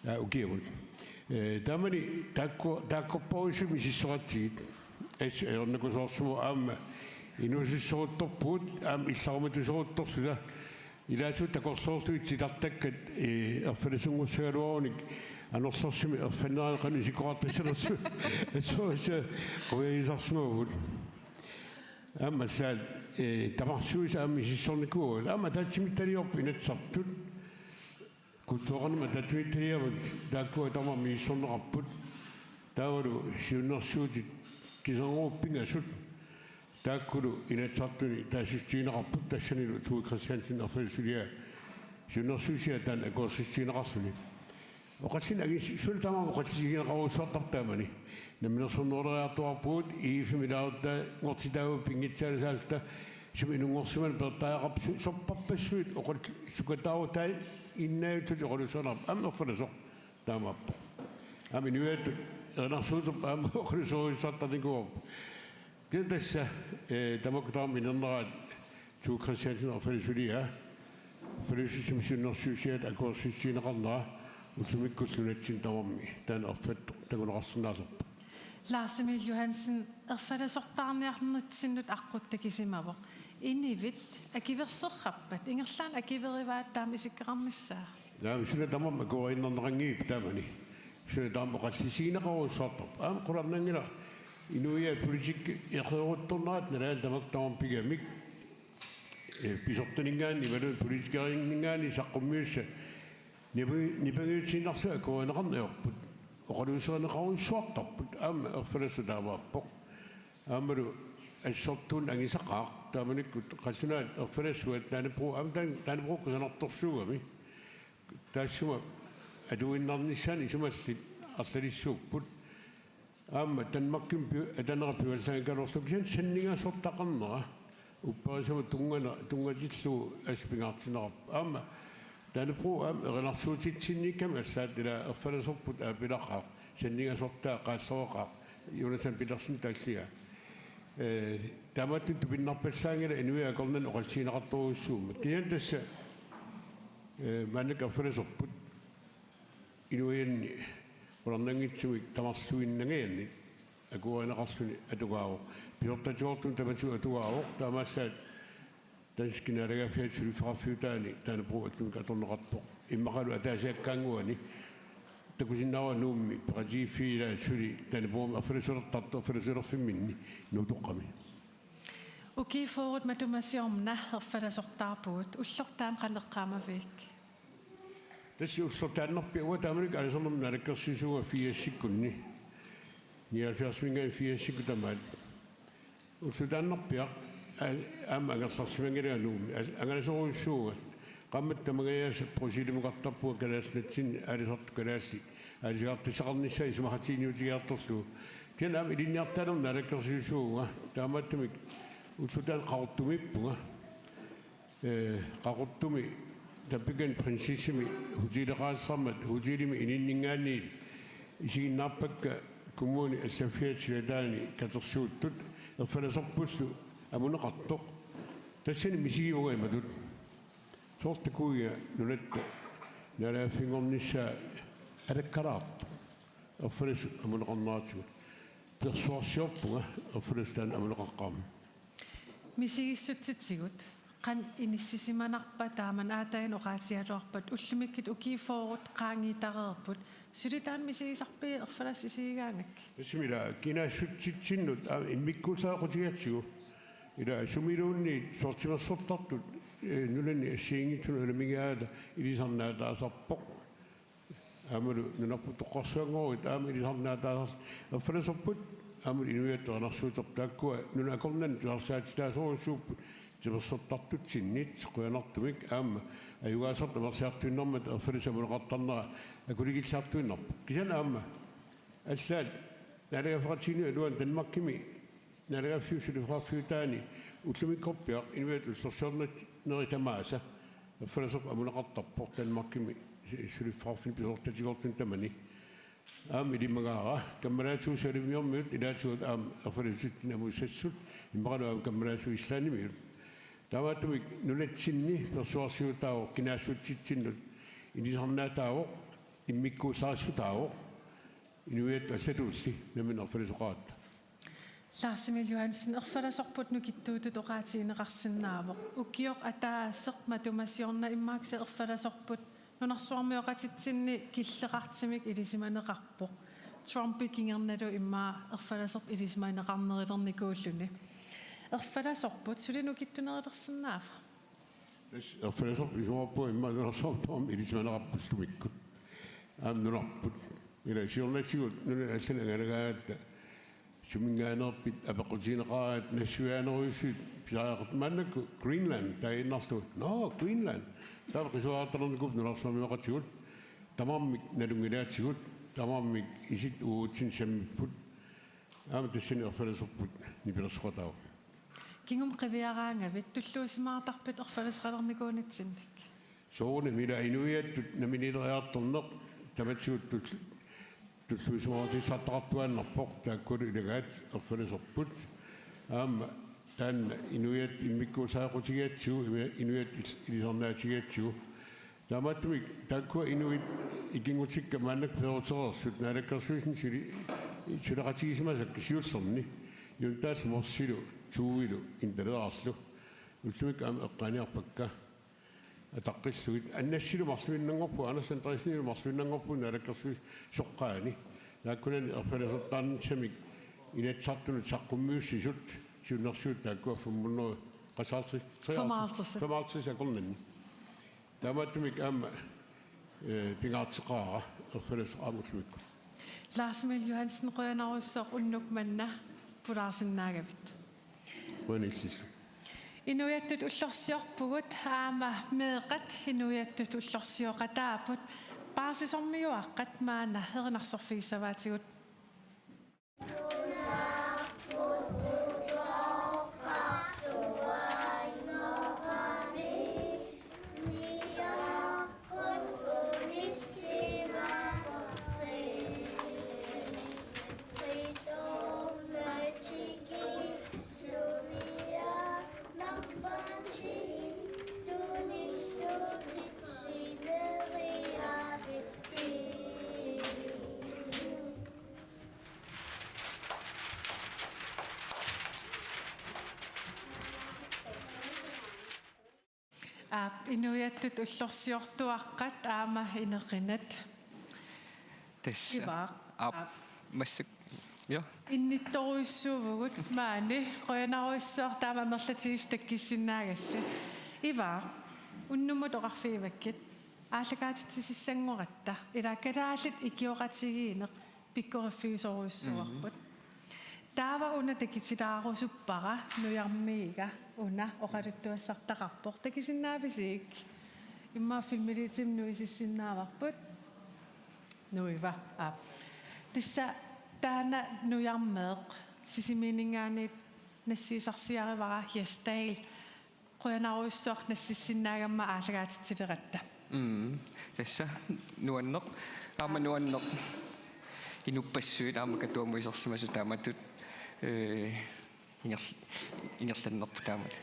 Aa, ukiamut. Eh, taamani taakku-, taakkorpassuit misissoratsigit. As-, ajornakusoorsimavoq aamma inuusussoruttorpugut, aamma illarumatusoruttorluta. Ilaatigut takorloorlugit titartakkat, eh, erfalasunngussaagaluarunik anorlersumik erfannerannik qanoq isikkoqartassanersoq. Assorsuaq quiagisarsimavugut. Aamma allaat, eh, tamarsuisa aamma misissornikuugaat. Aamma ataatsimiititaliorput Inatsisartut. Kultureqarnermut ataatsimiititaliamut taakkua tamarmik misissorneqarput. Taavalu siunnersuutit kiserngooq pingasut. Taakkulu Inatsisartuni taasissutigineqarput, tassanilu Tove Christiansen erfalasuliaa siunnersuusiaa taanna akuersissutigineqarluni. Oqallinneq angis-, suna tamarmi oqallisigineqarujussuartarpoq taamani. Namminersorneruleriartuaarpugut, E F-imi ilaasortaanngortitaavugut pinngitsaalisaalluta, sumi inunngorsimani peertariaqarpoq, su-, sorpassuit oqal-, sukataarutaa innaajuttuti oqaluuserineqarput, aamma erfalasoq taamaappoq. Aamma inuiattut erinarsuuterput aamma oqaluuserujussuartarnikuuarput. Kisianni tassa, eh, tamakku tamarmik inerneraat Tove Christiansen erfalasuliaa, erfalasussamik siunnersuusiaata akuersissutigineqarnera, ullumikkullu nunatsinni tamarmi taanna erfattoq takuneqarsinnaasarpoq. Lars Emil Johansen, erfalasortaarniarnitsinnut aqqut takusimavoq. Inuit akuerserrappat, ingerlaannaq akuerivaat taama isikkoqarnissaa? Naamik, suna tamarmi akueriinnarneqanngilaq taamani. Suna tamarmi oqallisigineqarujussuartarpoq. Aamma qularnanngilaq inuiaat politikki eqeeruttornerat nalaani tamakku tamarmik pigamik. Eh, pisortaninngaanniit imaluunniit politikerinngaanniit saqqummiussat nipa-, nipangiutiinnarlugit akuerineqarneq ajorput. Oqaluuserineqarujussuartarput. Aamma erfalasoq taamaappoq. Aammalu assortuunneq angisaqaaq. Taamanikkut qallunaat erfalasuat Dannebrog, aamma Dane-, Dannebrog kusanartorsuugami. Taassuma atuinnarnissaanut isumallit arlalissuupput. Aamma Danmarkimi pi-, Atanerup pivallaanngikkaluarlugu kisianni sanningasortaqarnera upperisamut tunngana-, tunngatillugu assut pingaartinneqarpoq. Aamma Dannebrog aamma erinarsuutitsinniikkami allaat, ila erfalasorput aapilaqaaq, sanningasortaa qaalloraqaaq, Jonathan Petersen taalligaa. Eh, taamaattumik tupinnarpallaanngilaq inuiaat akornanni oqallisigineqartorujussuummat. Kisianni tassa, eh, maannakkut erfalasorput inuianni qularnanngitsumik tamarluinnangajannik akuerineqarluni atugaavoq. Pisortatigoortumik tamatigut atugaavoq. Taamaallaat danskit naalagaaffiata suliffeqarfiutaani Dannebrog allumut atorneqarpoq. Immaqalu ataasiakkaannguani takusinnaavara Nuummi peqatigiiffiit ilaat suli Dannebrogimi erfalasulertartut erfalasulerfimminni Nuutoqqami. Ukiut fyrret matuma siorna erfalasortaarpugut, ullortaaq qanoq eqqaamaviuk? Tassa ullortaannarpiaq uanga taamanikkut aalisarnermut naalakkersuisuuvunga firsikkunni. Nioghalvfjerdsimiingaanniit firsikkut tamaat. Ullutaannarpiaq, al-, aamma angerlarsimanngilara Nuummi. Al-, angalasorujussuuvunga. Qaammatit tamangajaasa Bruselimukartarpunga kalaallit nunatsinni aalisartut kalaallit. Aalisagartissaqarnissaat isumaqatigiinniutigiartorlugu. Kisianni aamma ilinniartitaanermut naalakkersuisuuvunga. Taamaattumik ullutaanni Qaqortumiippunga. Ee, Qaqortumi Tappikani Prinsessimi hotelleqarallarmat hotelimi ininninngaanniit isiginnaarpakka kommuni allaffiata silataani katersuuttut erfalasorpullu amuneqartoq. Tassani misigivunga imatut: Soorlu takuiga nunatta naalagaaffinngornissaa alakkalaartoq erfalasut amuneqarneratigut. Persuarsiorpunga erfalasut taanna amuneqaqqaarmat. Misigissutsitsigut, qanoq inissisimanarpa? Taamani aataaginnaq oqaatigigaluarpat ullumikkut ukiut fyrret qaangiittareerput. Suli taanna misigisarpiuk erfalasoq isigigaangakkit? Tassami ila kinaassutsitsinnut, aa, immikkuussaaqqutigigatsigu. Ila sumiluunniit soorlu timersortartut, ee, nunani assigiinngitsunut unammigigaangata ilisarnaataasarpoq. Aammalu nunarput toqqarsuanngoruit aamma ilisarnaataasartut erfalasorput, aammalu inuiattut erinarsuuterput, taakkua nunat akornanni tusarsaatitaasorujussuupput timersortartutsinnit. Qujanartumik aamma ajugaasartut amerliartuinnarmata erfalasut amuneqartarnera akuligillaartuinnarpoq. Kisianni aamma allaat naalagaaffeqatigiinni iluani Danmarkimi naalagaaffiup suliffeqarfiutaani ullumikkorpiaq inuiattut ullorsiorneri tamaasa erfalasorput amuneqartarpoq Danmarkimi suliffeqarfinni pisortatigoortuni tamani. Aamma ilimagaara kammalaatigut Savalimmiormiut ilaatigut aamma erfalasutsinnut amusassut, immaqalu aamma kammalaatigut Islandimiut. Taamaattumik nunatsinni persuarsiutaavoq, kinaassutsitsinnut ilisarnaataavoq, immikkuussaarissutaavoq, inuiattut allatulli nammineq erfalasoqaratta. Lars Emil Johansen, erfalasorput nukittuutut oqaatigineqarsinnaavoq. Ukioq ataaseq matuma siorna immaqa kisianni erfalasorput nunarsuarmioqatitsinni killeqartumik ilisimaneqarpoq. Trumpi kingunerlu immaqa erfalasorput ilisimaneqarnerulernikuulluni. Erfalasorput suli nukittunerulersinnaava? Tassa erfalasorput isumaqarpunga immaqa nunarsuarmut aamma ilisimaneqarput ullumikkut. Aamma nunarput. Ila siornatigut nunat allanut angalagaangatta suminngaanneerpit apeqqutigineqaraat, nassuiaanerujussuit pisariaqartut, maannakkut Greenland taaginnarlugu. Nå, Greenland. Taava qisuariartalernikuupput nunarsuarmioqatigut. Tamarmik nalunngilaatigut, tamarmik isit uatsinnut sammipput. Aamma tassani erfalasorput nipilersoqataavoq. Kingumut qiviaraangavit, tulluusimaartarpit erfalaqalernikuunitsinnik? Soorunami ila inuiattut namminiileriartorneq tamatigut tull-, tulluusimaarutissartaqartuaannarpoq, taakkualu ilagaat erfalasorput. Aamma taanna inuiattut immikkuussaaqqutigigatsigu, imi-, inuiattut il-, ilisarnaatigigatsigu. Taamaattumik taakkua inuit ikinngutikka maannakkut peerutereersut Naalakkersuisuni suli-, suleqatigisimasakka siullerni, Juntaallu Morsilu Tuuilu Intaleerarlu. Ullumikkut aamma eqqaaniarpakka ataqqillugit. Annassilu marluinnanngorpugut, Anders Andressenilu marluinnanngorpugut naalakkersuisoqqaani. Taakkunani erfalasortaarnissamik Inatsisartunut saqqummiussisut siunnersuut taakkua femhundrede, qasaaltris, femoghalvtreds. Femoghalvtreds akornanni. Taamaattumik aamma, eh, pingaarteqaara erfalasoq aamma ullumikkut. Lars Emil Johansen, qujanarsuaq unnuk manna pulaarsinnaagavit. Qujanaq illillu. Inuiattut ullorsiorpugut aamma meeqqat inuiattut ullorsioqataapput, paasisormiuaqqat maanna erinarsorfigissavaatigut. Aap, inuiattut ullorsiortuaqqat aamma ineqinat. Tassa. Ivaaq. Aap. Aap. Massakkut. Ja. Innittorujussuuvugut maani, qujanarsuaq taama amerlatigisut takkisinnaagassi. Ivaaq, unnummut oqarfigivakkit aallakaatitsisissanngoratta, ila kalaallit ikioqatigiinneq pikkoriffigisorujussuuarput. Mhm. Taava una takutilaarusuppara nujarmiiga una oqaluttuassartaqarpoq, takusinnaavisiuk? Immaqa filmiliutimik nuisissinnaavarput. Nuiva. Aap. Tassa taanna nujarmeeq Sisimiuninngaanniit nassiussarsiarivara, Jes Dahl. Qujanarujussuaq nassissinnaagama aallakaatitsileratta. Mm, tassa nuanneq. Aamma nuanneq inuppassuit aamma Katuamut isersimasut taamatut, eh, inger-, ingerlannerput taamatut.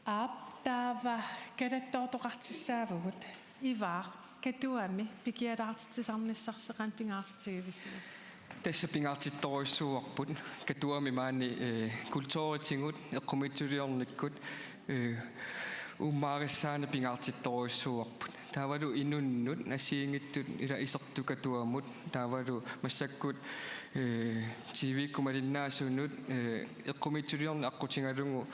Aap, taava kalattoortoqartussaavugut. Ivaaq, Katuami pikialaartitsisarnissarsi qanoq pingaartitsigivisiuk? Tassa pingaartittorujussuuarput Katuami maani, eh, kulturitigut, eqqumiitsuliornikkut, eh, uummaarissaaneq pingaartittorujussuuarput. Taavalu inunnut assigiinngitsut ila isertut Katuamut, taavalu massakkut, eh, T V-kkut malinnaasunut, eh, eqqumiitsuliorneq aqqutigalugu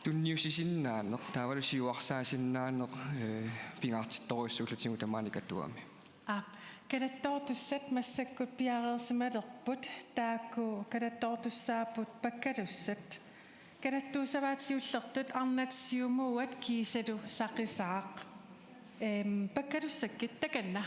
tunniussisinnaaneq, taavalu siuarsaasinnaaneq, eh, pingaartittorujussuullutigu tamaani Katuami. Aap, kalattoortussat massakkut piareersimalerput, taakku kalattoortussaapput Pakkalussat. Kalattuussavaat siullertut arnat siumuuat kiisalu saqisaaq. Ehm, Pakkalussakkut takanna.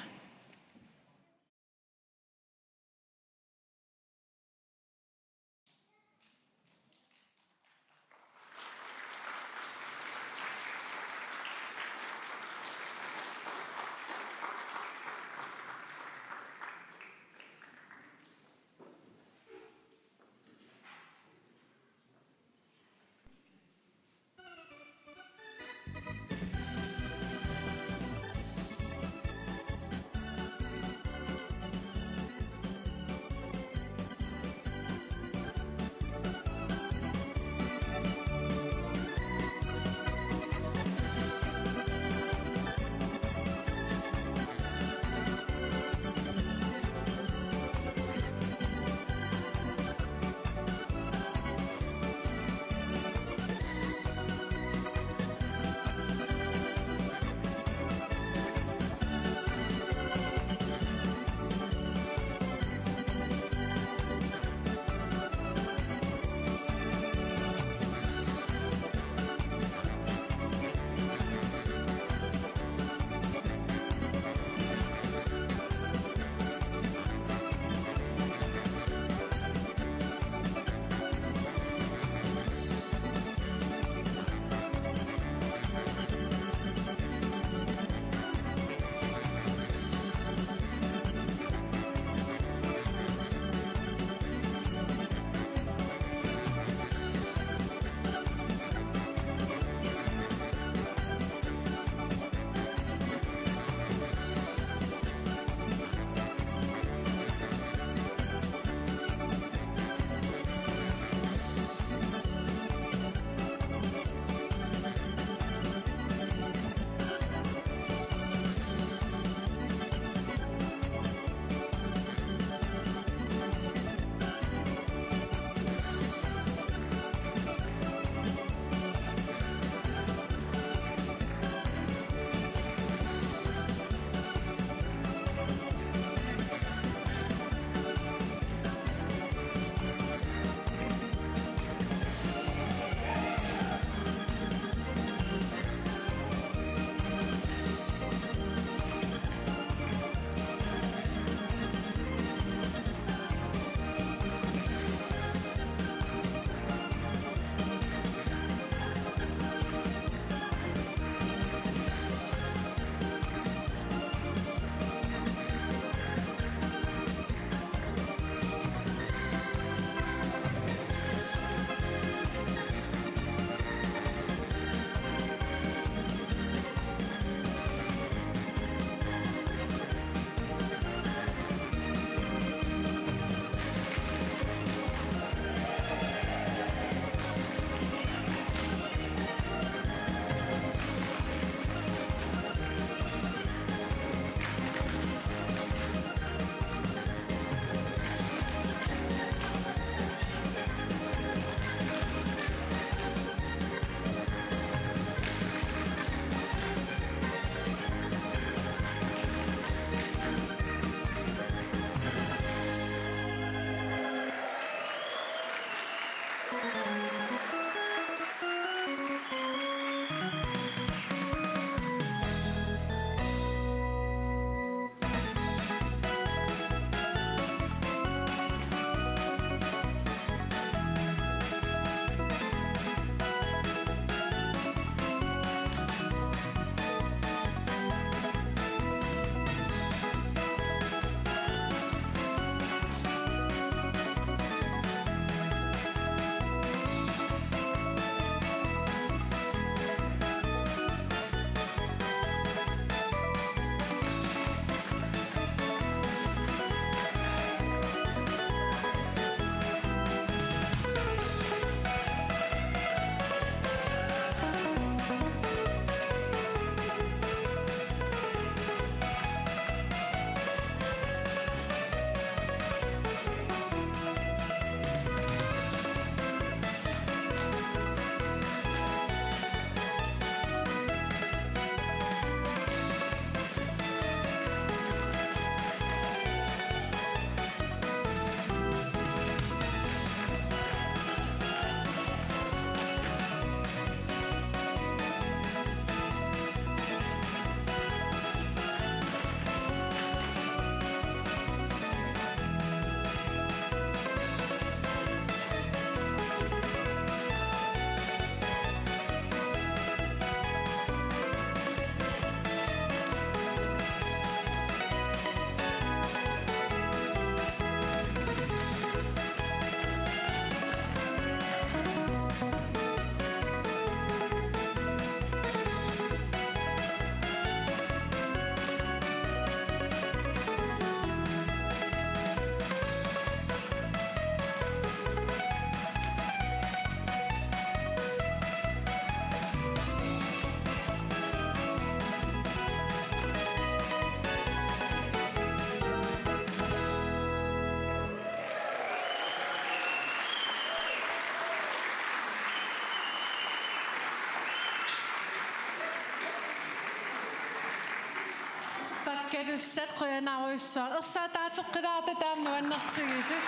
Bakkalussat qujanarujussuaq. Ersaataateqqilaarta taama nuannertigisut.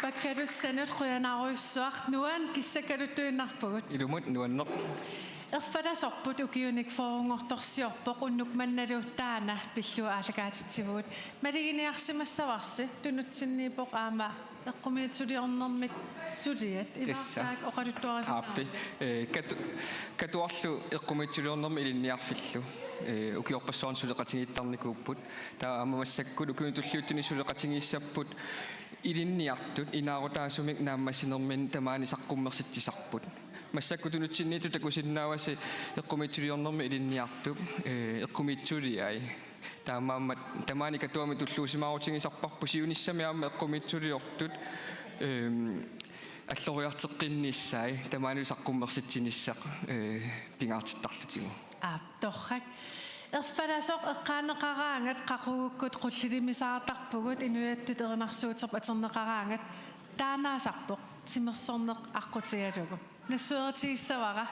Bakkalussanut qujanarujussuaq, nuann- kissakkaluttuinnarpugut. Ilumut nuanneq. Erfalasorput ukiunik fyrrenngortorsiorpoq, unnuk mannalu taanna pillugu aallakaatitsivugut. Maluginiarsimassavarsi, tunutsinniippoq aamma eqqumiitsuliornermit suliat. Tassa. Ivaartaak oqaluttuarisinnaavasi. Aappi, eh, katu-, katuarlu eqqumiitsuliornermi ilinniarfillu, eh, ukiorpassuarni suleqatigiittarnikuupput. Taava aamma massakkut ukiuni tulliuttuni suleqatigiissapput ilinniartut, inaarutaasumik naammassinerminni tamaani saqqummersitsisarput. Massakkut tunutsinniittut takusinnaavasi eqqumiitsuliornermi ilinniartup, eh, eqqumiitsuliai. Taamaammat tamaani Katuami tulluusimaarutigisarparput siunissami aamma eqqumiitsuliortut, ehm, alloriarteqqinnissaat tamaani saqqummersitsinissaq, eh, pingaartittarlutigu. Aap, torrak. Erfalasoq eqqaaneqaraangat qaqugukkut qullilimmissaqartarpugut, inuiattut erinarsuuterput atorneqaraangat taannaasarpoq timersorneq aqqutigalugu. Nassueritigissavara,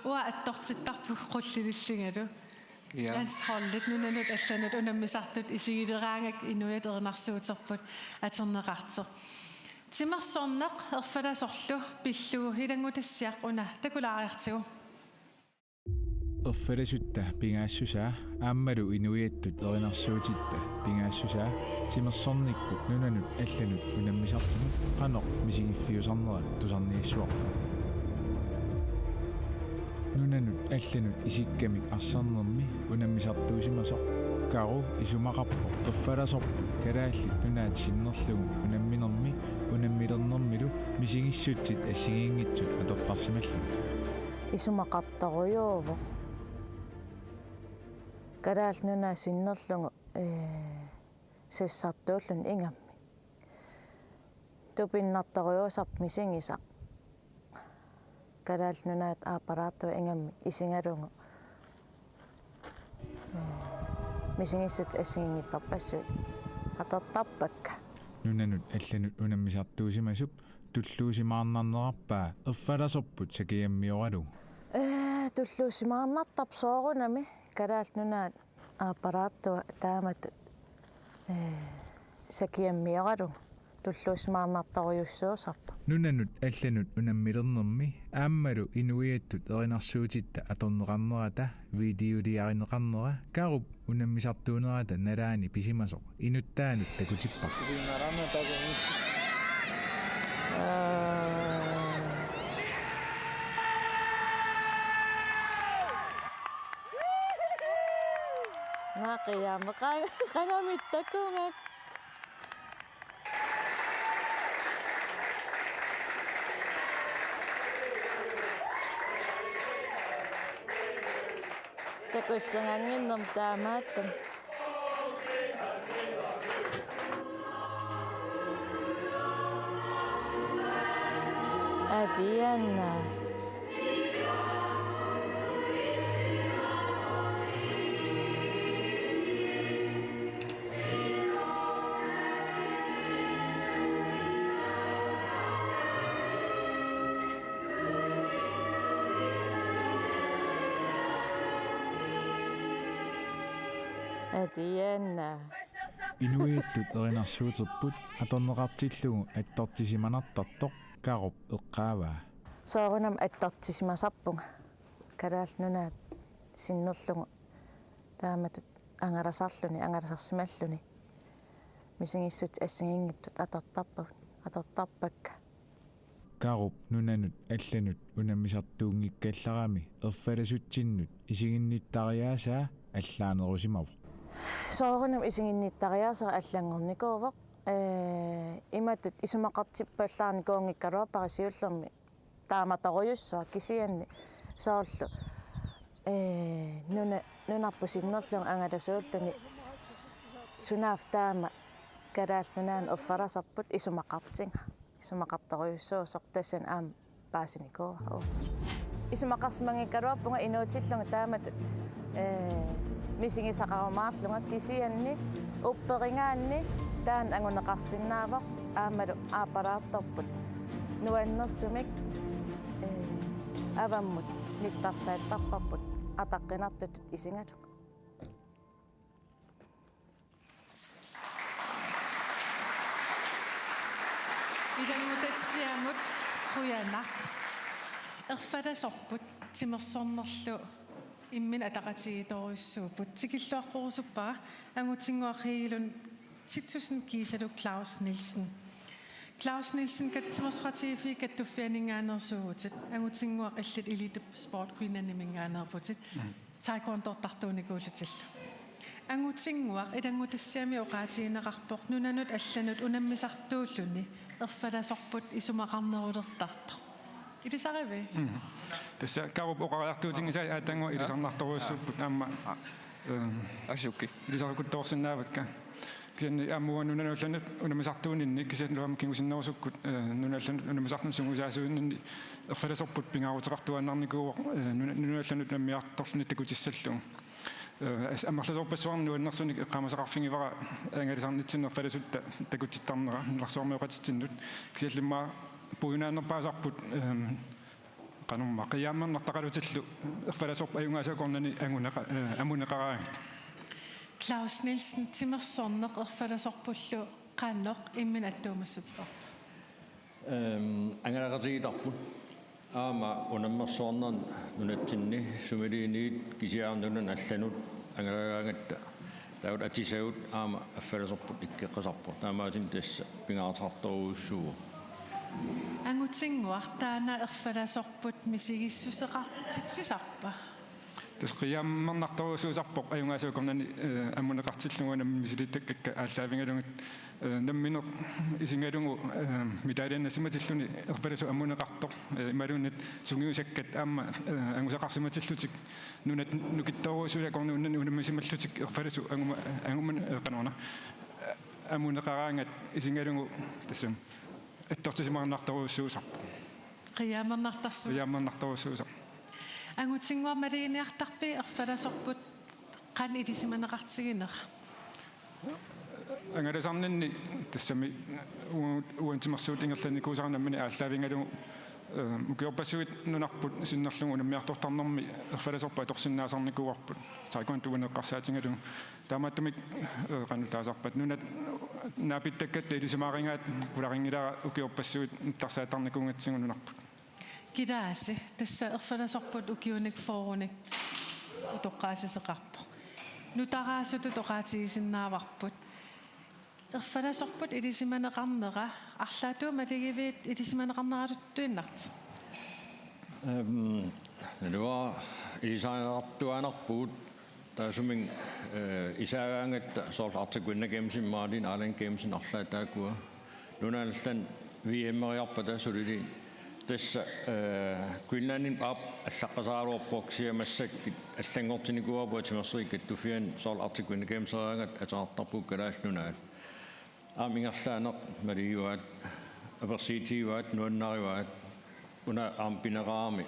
uanga attortittarpunga qullilillingalu. Ja. Landsholdit nunanut allanut unammisartut isigileraangakku inuiattut erinarsuuterput atorneqartoq. Timersorneq erfalasorlu pillugu ilanngutassiaq una takulaariartigu. Erfalasutta pingaassusaa aammalu inuiattut erinarsuutitta pingaassusaa timersornikkut nunanut allanut unammisartunut qanoq misigiffiusarnera tusarniassavarput. Nunanut allanut isikkamik arsaarnermi unammisartuusimasoq Karu isumaqarpoq erfalasorput Kalaallit Nunaat sinnerlugu unamminermi unammilernermilu misigissutsit assigiinngitsut atortarsimallugit. Isumaqartorujuuvoq Kalaallit Nunaat sinnerlugu, ee, sassartuulluni ingammik. Tupinnartorujuusarpoq misigisaq. Kalaallit Nunaat aappalaartua ingammik isigalugu, ee, misigissutsit assigiinngitsorpassuit atortarpakka. Nunanut allanut unammisartuusimasup tulluusimaarnarnerarpaa erfalasorput sakiammioralugu. Ee, tulluusimaarnartarpoq soorunami Kalaallit Nunaat aappalaartua taamatut, ee, sakiammioralugu tulluusimaarnartorujussuusarpoq. Nunanut allanut unammilernermi aammalu inuiattut erinarsuutitta atorneqarnerata videoliarineqarnera Karup unammisartuunerata nalaani pisimasoq inuttaanut takutippara. Naqiama qa-, qangamittakungak. Takussagannginnermi taamaattumik. Atianna. Atianna. Inuiattut erinarsuuterput atorneqartillugu attortissimanartartoq Karup eqqaavaa. Soorunami attortissimasarpunga Kalaallit Nunaat sinnerlugu taamatut angalasarluni, angalasarsimalluni. Misigissutsit assigiinngitsut atortarpavut, atortarpakka. Karup nunanut allanut unammisartuunngikkallarami erfalasutsinnut isiginnittariaasaa allaanerusimavoq. Soorunami isiginnittariaaseq allanngornikuuvoq. Ee, imatut isumaqartippallaarnikuunngikkaluarpara siullermik taamatorujussuaq kisianni soorlu, ee, nuna-, nunarput sinnerlugu angalasuulluni sunaaffa taama Kalaallit Nunaanni erfalasorput isumaqartiga. Isumaqartorujussuusoq tassani aamma paasinikuuara. Isumaqarsimanngikkaluarpunga inuutillugu taamatut, ee, misigisaqarumaarlunga kisianni upperigaanni taanna anguneqarsinnaavoq aammalu aappalaartorput nuannersumik, ee, Avammut nittarsaattarparput ataqqinartutut isigalugu. Ilanngutassiamut qujanaq. Erfalasorput timersornerlu imminut ataqatigiittorujussuupput. Tikilluaqqorusuppara Angutinnguaq Hegelund Titussen kiisalu Claus Nielsen. Claus Nielsen, kat-, Timersoqatigiiffiit Kattuffianinngaanneersuuvutit, Angutinnguaq illit Elite Sport Greenlandiminngaanneerputit. Mm. Taekwondoortartuunikuullutillu. Angutinnguaq ilanngutassiami oqaatigineqarpoq nunanut allanut unammisartuulluni erfalasorput isumaqarnerulertartoq. Ilisarivit? Mm. Tassa Kaarup oqariartuutinngisaa aatannguaq ilisarnartorujussuupput aamma, ehm, Assukki. Ilisarikuttoorsinnaavakka. Kisianni aamma uanga nunanut allanut unammisartuuninni, kisianni aamma kingusinnerusukkut, eh, nunanut allanut unammisartunut sungiusaasuuninni erfalasorput pingaaruteqartuaannarnikuuvoq, eh, nuna-, nunanut allanut unammiartorluni takutissallugu. Eh, as-, amerlasoorpassuarnik nuannersunik eqqaamasaqarfigivara aamma ilisarnitsinni erfalasutta takutittarnera, nunarsuarmioqatitsinnut. Kisianni aamma puiunaannerpaasarput, ehm, qanormaa, qiimmernartaqalutillu erfalasorput ajugaasaakornani anguneqa-, eh, amuneqaraangat. Claus Nielsen, timersorneq erfalasorpullu qanoq imminut attuumassuteqarpa? Ehm, angalaqatigiittarput. Aamma unammersuarneq nunatsinni sumiluunniit kisianni nunanut allanut angalagaangatta. Taava atisagut aamma erfalasorput ikkeqqisarpoq. Taamaattumik tassa pingaaruteqartorujussuuvoq. Angutinnguaq, taanna erfalasorput misigissuseqartitsisarpa? Tassa qiimmernartorujussuusarpoq ajugaasaakornani, eh, amuneqartillugu nammineq misilittakkakka aallaavigalugit, eh, nammineq isigalugu, eh, medalje nassimatilluni erfalasut amuneqartoq, eh, imaluunniit sungiusakkat aamma, eh, angusaqarsimatillutik nunat nukittoorujussuit akornanni unammisimallutik erfalasut anguma-, anguma-, eh, qanoruna, eh, amuneqaraangat isigalugu tassami attortisimaarnartorujussuusarpoq. Qiimmernartarsuuvoq. Qiimmernartorujussuusarpoq. Angutinnguaq, maluginiartarpit erfalasorput qanoq ilisimaneqartiginera? Angalasarninni tassami u-, uani timersuut ingerlannikuusara nammineq aallaavigalugu, eh, ukiorpassuit nunarput sinnerlugu unammiartortarnermi erfalasorput atorsinnaasarnikuuarput. Taekwondomiinneq eqqarsaatigalugu. Taamaattumik, eh, qanoq taasarpat, nunat naapittakkatta ilisimaarigaat, qularinngilara ukiorpassuit nittarsaattarnikuugatsigu nunarput. Kilaasi, tassa erfalasorput ukiunik fyrrenik utoqqaasisseqarpoq. Nutaraasutut oqaatigisinnaavarput. Erfalasorput ilisimaneqarnera, arlaatigut malugivit ilisimaneqarneraluttuinnartoq? Ehm, naluara ilisarineqartuaannarpugut, taassuminnga, eh, isaagaangatta soorlu Arctic Winter Gamesimi imaluunniit Island Gamesimi arlaat taakkua. Nunanut allanut V M-eriarpata sulili. Tassa, eh, Greenlandimi aap allaqqasaraluarpoq, kisianni massakkut allanngortinnikuuarput Timersoqatigiit Kattuffianni soorlu Arctic Winter Gameseraangat ateqartarpugut Kalaallit Nunaat. Aamma ingerlaannaq malugivaat, apersuutigivaat, nuannarivaat, una aamma pineqarami.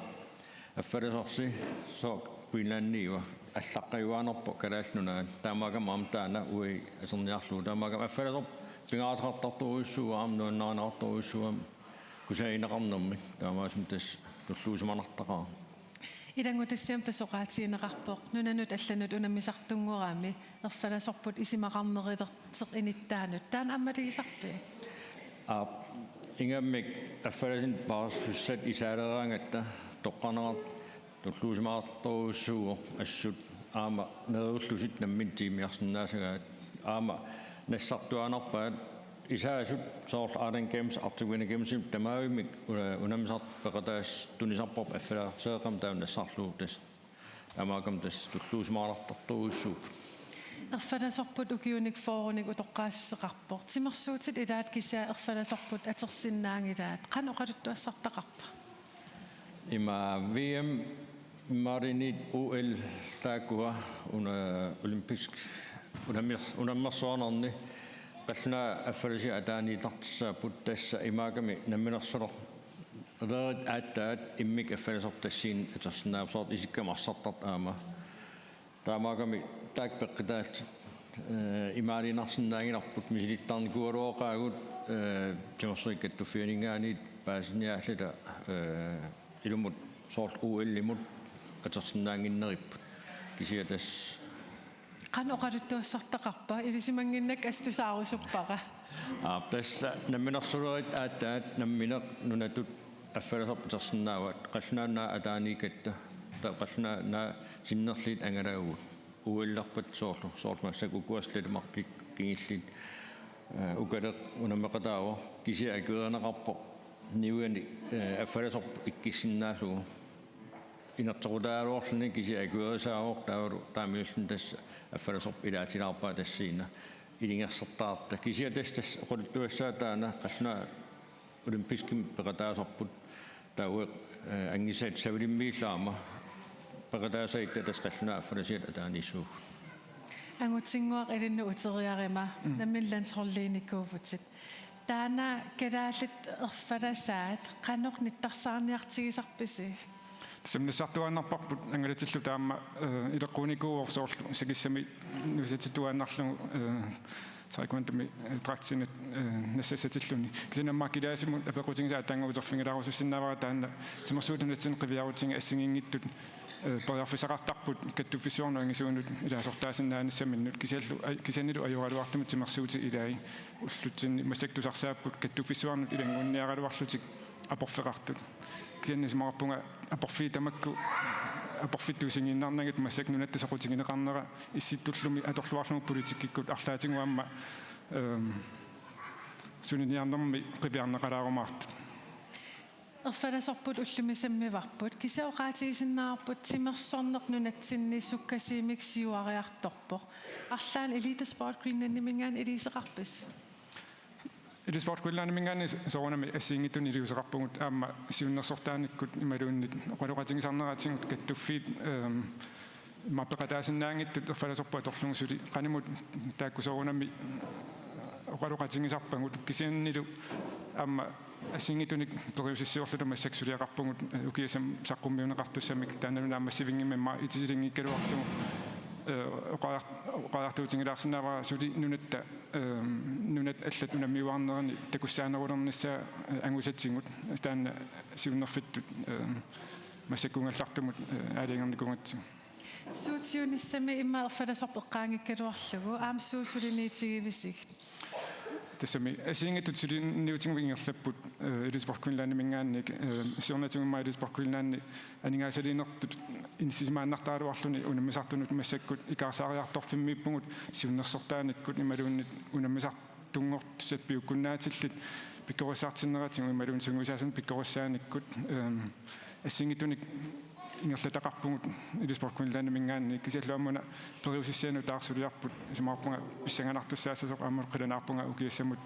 Erfalasorsi sooq Greenlandiua, allaqqajuaannarpoq Kalaallit Nunaat. Taamaakkami aamma taanna uagut atorniarlugu. Taamaakkami erfalasorput pingaaruteqartartorujussuuvoq aamma nuannarineqartorujussuuvoq kusagineqarnermik. Taamaasilluni tassa tulluusimanartaqaaq. Ilanngutassiami tassa oqaatigineqarpoq nunanut allanut unammisartunngorami erfalasorput isumaqarnerulertoq inuttaanut. Taanna aamma malugisarpit? Aap, ingammik erfalasunik paarisussat isaaleraangatta toqqarneqartoq tulluusimaartorujussuuvoq, assut aamma neriullutik nammineq tiimiarsinnaasagaat. Aamma nassartuaannarpaat isaasut soorlu Island Games, Arctic Winter Gamesimi tamaavimmik una-, unammisartut peqataasut tunisarpaat erfalaseeqqamik taava nassarlugu tassa. Taamaakkami tassa tulluusimaartartorujussuupput. Erfalasorput ukiunik fyrrenik utoqqaasisseqarpoq. Timersuutit ilaat kisiat erfalasorput atorsinnaanngilaat. Qanoq oqaluttuassartaqarpa? Ima V M imaluunniit O L taakkua una-, olympisk unammers-, unammersuarnerni qallunaat erfalasunik ataaniittartussaapput, tassa imaakkami namminersulerit aatsaat immikkut erfalasortassiin atorsinnaavoq, soorlu isikkamik arsartartut aamma. Taamaakkami taakku peqqutaallutik, eh, imaaliinnarsinnaanngilarput, misilittarnikuugaluaqaagut, eh, Timersoqatigiit Kattuffianinngaanniit paasiniaallutalu, eh, ilumut soorlu O L-imut atorsinnaannginneripput. Kisianni tassa qanoq oqaluttuassartaqarpa, ilisimannginnakku assut tusaarusuppara. Aap, tassa namminersulerit aatsaat nammineq nunatut affalasorput atorsinnaavat, qallunaat naak ataaniikkatta, taava qallunaat naak sinnerlugit angalaavugut. O L-erpat soorlu, soorlu massakkut ukua Slettemarkit kingulliit, eh, Ukaleq unammeqataavoq, kisianni akuerineqarpoq niuerneq, eh, affalasorput ikkussinnaallugu. Inerteqqutaagaluarluni kisianni akuerisaavoq, taavalu taamaalilluni tassa affalasorput ilaatilaarpaa tassani ilungersortaarta. Kisianni tassa, tassa oqaluttuassaaq taanna qallunaat olympiskimik peqataasarput, taava, eh, angusaat savalimmiillu aamma peqataasarput, tassa qallunaat affalasiat ataaniissuugut. Angutinnguaq ilinnut uteriaruma, mm, nammineq landsholdiinikuuvutit. Taanna kalaallit erfalasaat qanoq nittarsaarniartigisarpisi? Tassa nassartuaannarparput angalatilluta aamma, eh, ileqquunikuuvoq soorlu sakissamik nuusatituaannarlugu, eh, taekwondomi, eh, dragtinik, eh, nassassatilluni. Kisianni aamma kilaasimut apeqqutigisaat ataannagooq uterfigilaarusussinnaavara taanna timersuutit nunatsinni qiviarutigineq assigiinngitsut, eh, periarfissaqartarput kattuffissuarnut angisuunut ilaasortaasinnaanissaminnut, kisiannilu aj-, kisiannilu ajoraluartumik timersuutit ilaat ullutsinni massakkut tusarsaapput kattuffissuarnut ilanngunniaraluarlutik aporfeqartut. Kisianni isumaqarpunga aporfiit tamakku, aporfittut isigiinnarnagit massakkut nunatta soqutigineqarnera Issittullumi atorluarlugu politikkikkut arlaatigut aamma, ehm, suniniarnermi qiviarneqalaarumaartut. Erfalasorput ullumi sammivarput, kisianni oqaatigisinnaavarput timersorneq nunatsinni sukkasuumik siuariartorpoq. Arlaannik Elite Sport Greenlandiminngaanniit iliuuseqarpisi? Elite Sport Greenlandiminngaanniit soorunami assigiinngitsunik iliuuseqarpugut aamma siunnersortaanikkut imaluunniit oqaloqatigisarneratigut kattuffiit, ehm, immaqa peqataasinnaanngitsut erfalasorput atorlugu suli qanimut taakku soorunami oqaloqatigisarpagut, kisiannili aamma assigiinngitsunik periusissiorluta massakkut suliaqarpugut, eh, ukiut saqqummiunneqartussamik, taannalu naammassivinngimmat immaqa itisilinngikkaluarlugu, eh, oqariar-, oqariartuutigilaarsinnaavara suli nunatta, ehm, nunat allat unammiuarnerini takussaanerulernissaa, eh, angusatigut, taanna siunnerfittut, ehm, massakkuugallartumut, eh, aalajangernikuugatsigu. Suut siunissami immaqa erfalasorput eqqaanngikkaluarlugu, aamma suut suliniutigivisigit? Tassami assigiinngitsut suliniutigut ingerlapput, eh, Elite Sport Greenlandiminngaanniit, eh, siornatigut immaqa Elite Sport Greenlandi aningaasaliinertut inissisimaannartaraluarluni unammisartunut massakkut ikaarsaariartorfimmiippugut siunnersortaanikkut imaluunniit unammisartunngortussat piukkunnaatillit pikkorissartinneratigut imaluunniit sungiusaasunut pikkorissaanikkut, ehm, assigiinngitsunik ingerlataqarpugut Elite Sport Greenlandiminngaanniit, kisianni aamma una periusissianut taarsuliarput, isumaqarpunga pissanganartussaassasoq aamma qilanaarpunga ukiussamut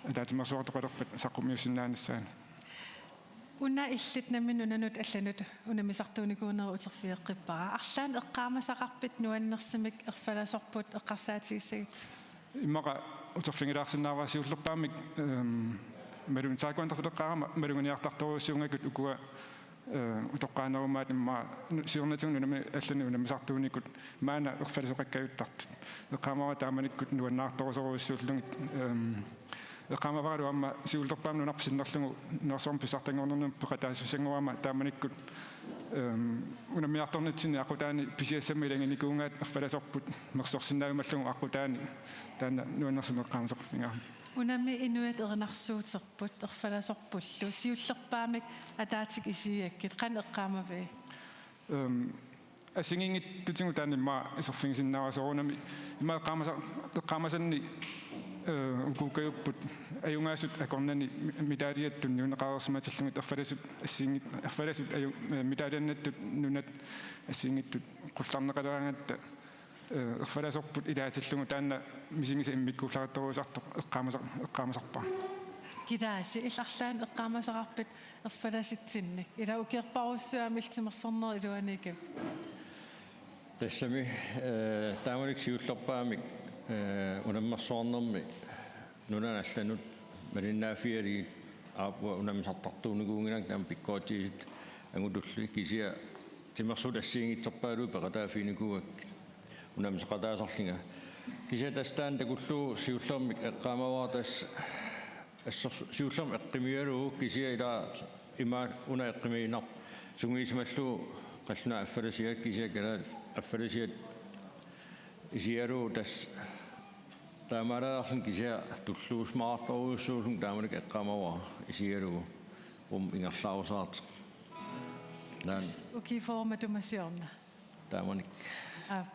ataatsimeersuartoqalerpat saqqummiussinnaanissaanut. Una illit nammineq nunanut allanut unammisartuunikuunerit uterfigeqqippara. Arlaannik eqqaamasaqarpit nuannersumik erfalasorput eqqarsaatigissagitsigit? Immaqa uterfigilaarsinnaavara siullerpaamik, ehm, imaluunniit taekwondoleqqaarama maluginiartartorujussuugakku ukua, eh, utoqqaanerumaat immaqa nu-, siornatigut nunami allanut unammisartuunikut maanna erfalasoqakkajuttartut. Eqqaamavara taamanikkut nuannaartorujussuullugit, ehm, eqqaamavaralu aamma siullerpaamik nunarput sinnerlugu nunarsuarmi pissartanngornermut peqataasussanngorama taamanikkut, ehm, unammiartornitsinni aqqutaani pisiassammi ilaginikuugaat erfalasorput mersorsinnaajumallugu aqqutaani, taanna nuannersumik eqqaamasaqarfigaara. Unami inuit erinarsuuterput erfalasorpullu, siullerpaamik ataatsikkut isigigakkit, qanoq eqqaamavigit? Ehm, assigiinngitsutigut taanna immaqa iserfigisinnaavara soorunami. Immaqa eqqaamasa-, eqqaamasanni, eh, ukuukkajupput ajugaasut akornanni mi-, medaljat tunniunneqareersimatillugit erfalasut assigiinngit-, erfalasut aju-, eh, medaljannattut nunat assigiinngitsut qullarneqaleraangatta, eh, erfalasorput ilaatillugu taanna misigisaq immikkuullarissorujussuusartoq eqqaamasa-, eqqaamasarpara. Kilaasi, illit arlaannik eqqaamasaqarpit erfalasitsinnik? Ila ukiorparujussuit aamma illit timersornerit iluaniikkavit. Tassami, eh, taamanikkut siullerpaamik, eh, unammersuarnermi nunanut allanut malinnaaffigalugit aappua unammisartartuunikuunngilanga, taama pikkoritigisut angutulli, kisianni timersuutit assigiinngitsorpaaluit peqataaffiginikuugakkit unammisaqataasarlunga. Kisianni tassa taanna takullugu siullermik eqqaamavara tassa assor-, siullermik eqqumiigalugu, kisianni ila ima una eqqumiiginnarpoq Sungiusimallugu qallunaat affalasiat kisianni kalaallit affalasiat isigalugu tassa taamaaleriarluni kisianni tulluusimaartorujussuulluni taamanikkut eqqaamavara isigalugu uuma ingerlaarusaartoq. Taanna. Ukiut fyrre matuma siorna. Taamanikkut. Aa.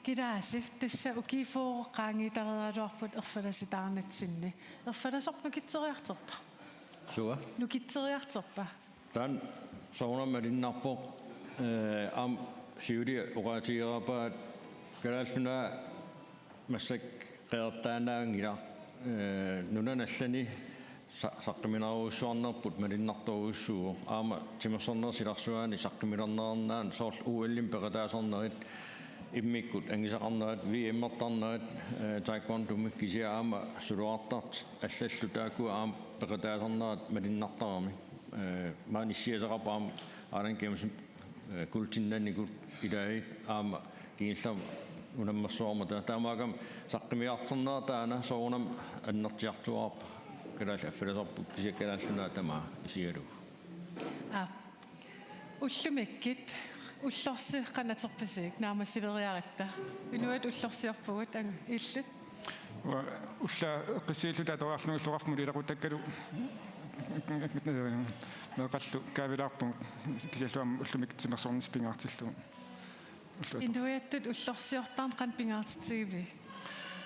Kilaasi, tassa ukiut fyrre qaangiuttaraluarput erfalasitaarnitsinni. Erfalasorpa nukittoriartorpa? Sua? Nukittoriartorpa? Taanna soorunami malunnarpoq, eh, aamma siuliani oqaatigereerpaat Kalaallit Nunaat massakkut qeqertaannaanngilaq, eh, nunani allani sa-, saqquminerujussuarnerput malunnartorujussuuvoq. Aamma timersornerup silarsuaani saqqumilerneqarnera soorlu O L-imi peqataasarnerit immikkut angisaqarnerat, V M-ertarnerat, eh, taekwondomi kisianni aamma suluartartut allallu taakkua aamma peqataasarnerat malunnartaramik. Eh, maani issiasaqarpoq aamma Allan Kimmersip, eh, kuultinnannikut ilaat aamma kingullermik unammersuarmata. Taamaakkami saqqumiartornera taanna soorunami annertusiartuaarpoq kalaallit affalasorput kisianni Kalaallit Nunaat tamaat isigalugu. Aap. Ullumikkut ullorsiut qanoq atorpisiuk naammassileriaratta? Inuit ullorsiorpugut, angu, illit? Uanga ullaaq eqqissigalluta atoriarlunga illoqarfimmut ilaqutakkalu meeqqallu kaavilaarpugut kisianni aamma ullumikkut timersornissaq pingaartillugu. Ulluat. Inuiattut ullorsiortarneq qanoq pingaartitsigiviuk?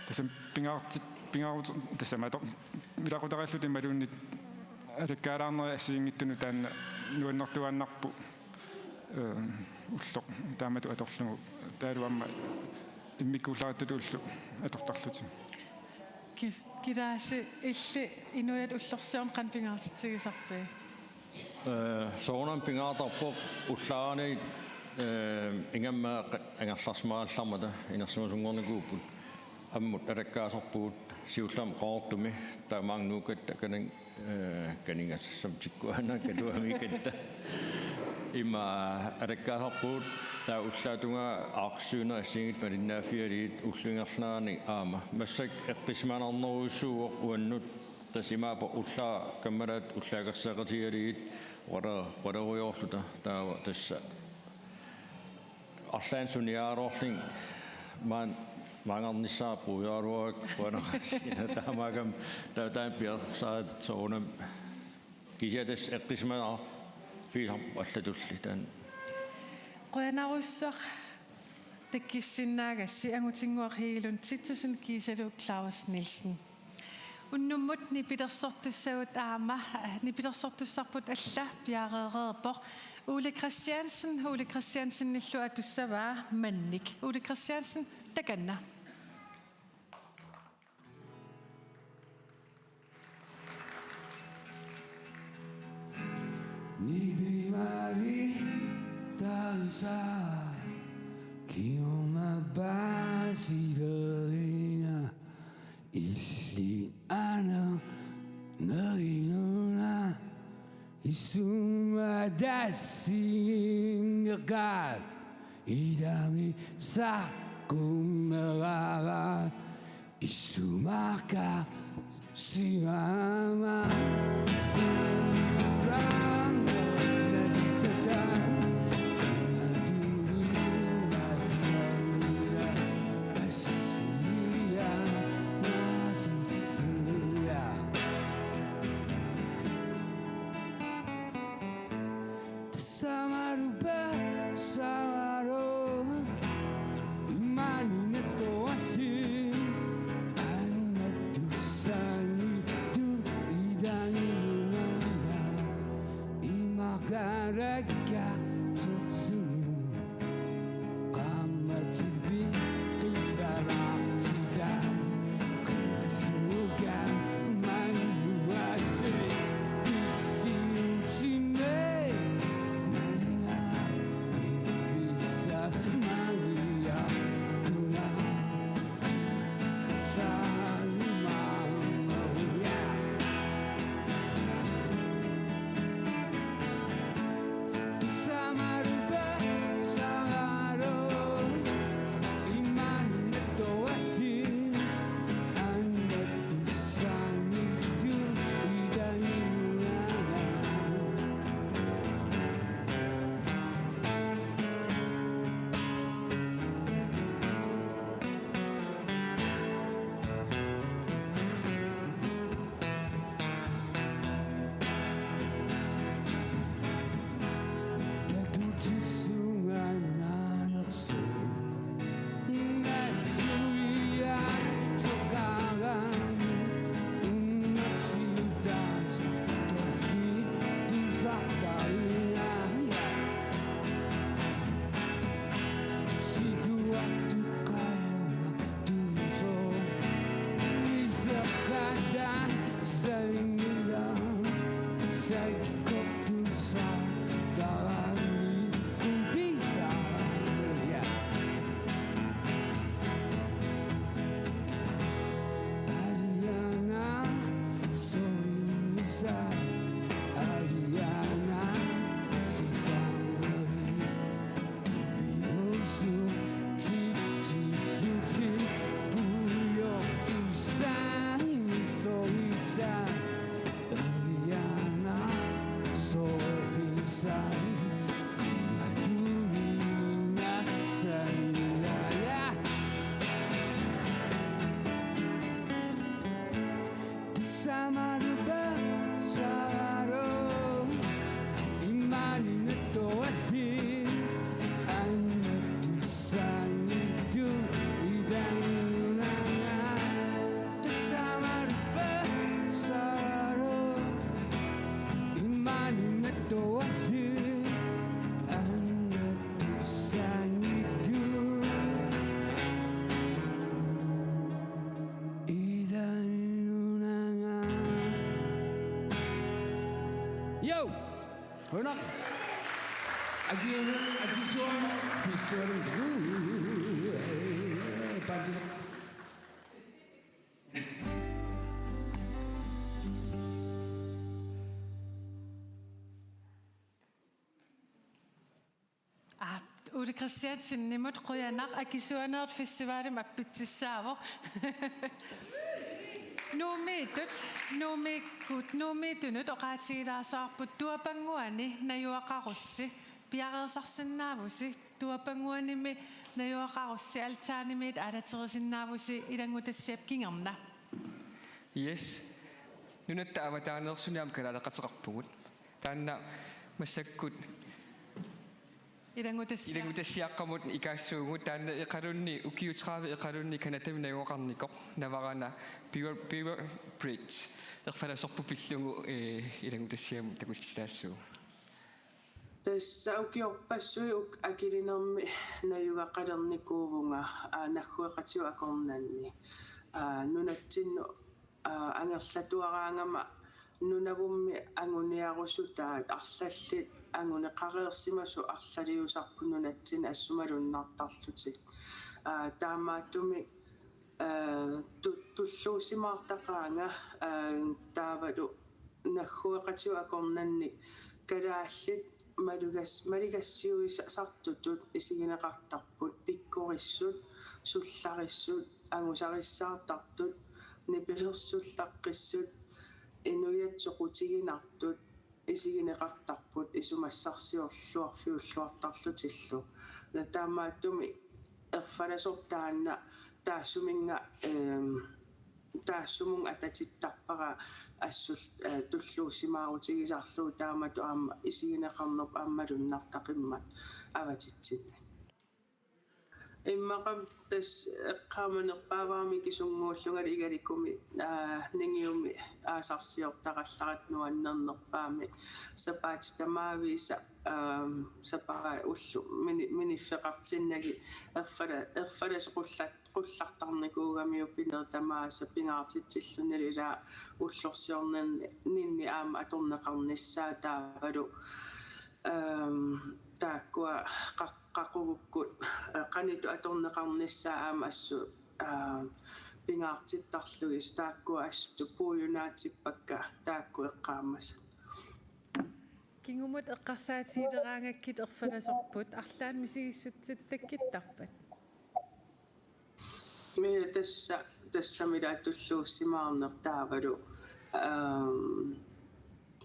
Tassami pingaartit-, pingaarut-, tassami ato-, ilaqutarialluta imaluunniit alakkaalaarnerit assigiinngitsunut taanna nuannertuaannarpoq, eh, ulloq taamatut atorlugu taavalu aamma immikkuullarattutut ullut atortarlutik. Ki-, kilaasi illit inuiattut ullorsiorneq qanoq pingaartitsigisarpiuk? Eh, soorunami pingaartarpoq ullaarani, eh, ingammik qa-, angerlarsimagallarmata inersimasunngornikuupput. Ammut alakkaasarpugut siullermik Qaqortumi taamaanga Nuukkatta Kanin-, eh, Kaningasassami tikkuaannaq Kaluamiikkatta. Ima alakkaasarpugut taava ullaap tungaa aaqqissuinerit assigiinngitsut malinnaaffigalugit ullup ingerlanerani aamma. Massakkut eqqissisimanarnerujussuuvoq uannut. Tassa imaappoq ullaaq kammalaat ullaakkerseeqatigalugit oqala-, oqalorujoorluta taava tassa arlaannik suniaraluarlunga maani maanngarnissaa puigaraluarakku qujanaqaaq. Taamaakkami taava taanna piareersaratta soorunami kisianni tassa eqqissisimanarfigisarput allatulli taanna. Qujanarsuaq takkisinnaagassi Angutinnguaq Hegelund Titussen kiisalu Claus Nielsen. Unnummut nipilersortussagut aamma, nipilersortussarput alla piareereerpoq. Ole Christiansen, Ole Christiansenillu atussavaa Mannik. Ole Christiansen, takanna. Nipi mali tausa kioma pasileringa illi ana nerinuna isuma dasinga ilami sakkumerara. Isumaka sigama. Samarupa samaro imani netoahi anatu sani tu Qujanaq. Aki-, Akisuaneersup festivalimi. Paatsi. Aa, Ole Kristiansenimut qujanaq, Akisuaneersup festivalimi appitsissaavoq. Nuummiittut, Nuummiikkut, Nuummiittunut oqaatigilaassavarput Tuapannguani najugaqarussi piareersarsinnaavusi, Tuapannguanimi najugaqarussi altaanimiit aalaterisinnaavusi ilanngutassiap kingorna. Yes. Nunatta avataaneersuni aamma kalaaleqateqarpugut. Taanna massakkut Ilanngutassia-, ilanngutassiaqqamut ikaassuugut, taanna Iqalunni, ukiut tredive Iqalunni Canadami najugaqarnikoq, Navarana Beaver, Beaver Bridge erfalasorput pillugu, ee, ilanngutassiamut takutilaassuugut. Tassa ukiorpassuit uk-, akilinermi najugaqalernikuuvunga, aa, naggueqatigut akornanni. Aa, nunatsinnut aa, angerlatuaraangama nunavummi anguniarusutaat arlallit anguneqareersimasut arlaliusarput nunatsinni assut malunnartarlutik. Aa, taamaattumik, aa, tu-, tulluusimaartaqaanga, aa, taavalu naggueqatigut akornanni kalaallit malugas-, maligassiuisartutut isigineqartarput, pikkorissut, sullarissut, angusarissaartartut, nipilersullaqqissut, inuiaat soqutiginartut isigineqartarput isumassarsiorluarfiulluartarlutillu. Taamaattumik erfalasortoq taanna taassuminnga, ehm, taassumunnga atatittarpara assut, eh, tulluusimaarutigisarlugu taamatut aamma isigineqarnerput aamma malunnartaqimmat avatitsinni. Immaqa tassa eqqaamanerpaavara mikisunnguullungali Igalikumi, aa, ningiumi aasarsiortarallaratta nuannernerpaamik. Sapaatip tamaviisa, aam, sapaat ullut mini-, miniffeqartinnagit erfala-, erfalasoq qullat-, qullartarnikuugamiuk pinerit tamaasa pingaartitsillunilu ilaa ullorsiorninni aamma atorneqarnissaa taavalu, aam, taakkua qaq-, qaqugukkut, eh, qanoq ittoq atorneqarnissaa aamma assut, eh, pingaartittarlugit, taakkua assut puiunaatippakka taakku eqqaamasat. Kingumut eqqarsaatigileraangakkit erfalasorput, arlaannik misigissutsit takkuttarpat? Mia tassa, tassami ilaa tulluusimaarneq taavalu, aam,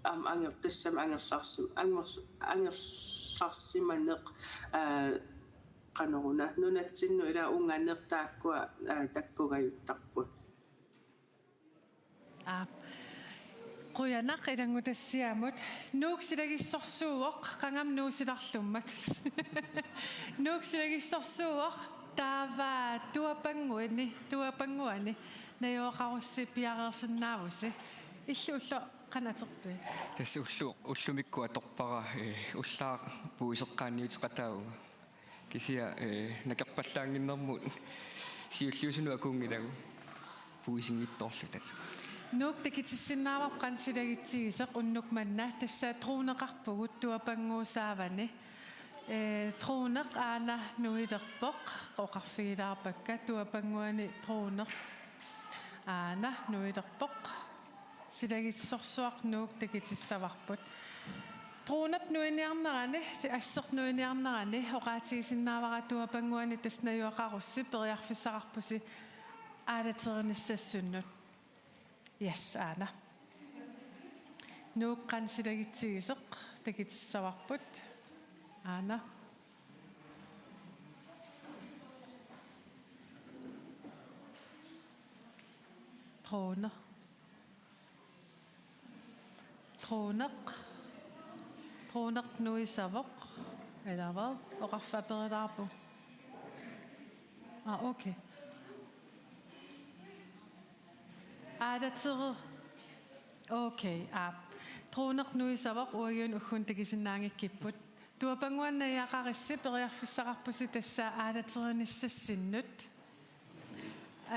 aamma anger-, tassami angerlarsim-, anger-, angerlarsimaneq, aa, qanoruna, nunatsinnut ilaa unganeq taakkua, aa, takkugajuttarput. Aap. Qujanaq ilanngutassiamut. Nuuk silagissorsuuvoq, qangami nuusilarlummat. Nuuk silagissorsuuvoq, taava Tuapannguani, Tuapannguani najugaqarussi piareersinnaavusi. Illit ulloq qanoq aterpit? Tassa ullu-, ullumikkut atorpara, ee, ullaaq puiseqqaanniuteqataavunga. Kisianni, ee, nakerpallaannginnermut siulliusunut akuunngilagut puisinngitsoorluta. Nuuk takutissinnaavarput qanoq silagitsigisoq unnuk manna, tassa droneqarpugut Tuapannguup saavani. Ee, droneq aana nuilerpoq, oqarfigilaarpakka, Tuapannguani droneq aana nuilerpoq. Silagissorsuaq Nuuk takutissavarput. Dronep nuiniarnerani, asseq nuiniarnerani, oqaatigisinnaavara Tuapannguani tassa najugaqarussi periarfissaqarpusi aalaterinissassinnut. Yes, aana. Nuuk qanoq silagitsigisoq takutissavarput. Aana. Drone. Droneq. Droneq nuisavoq. Ilava oqarfik aperilaarpoq. Ah, okay. Aalatereer-, okay, aap. Droneq nuisavoq, uagut ugguuna takusinnaanngikkipput. Tuapannguani najugaqarissi periarfissaqarpusi tassa aalaterinissassinnut.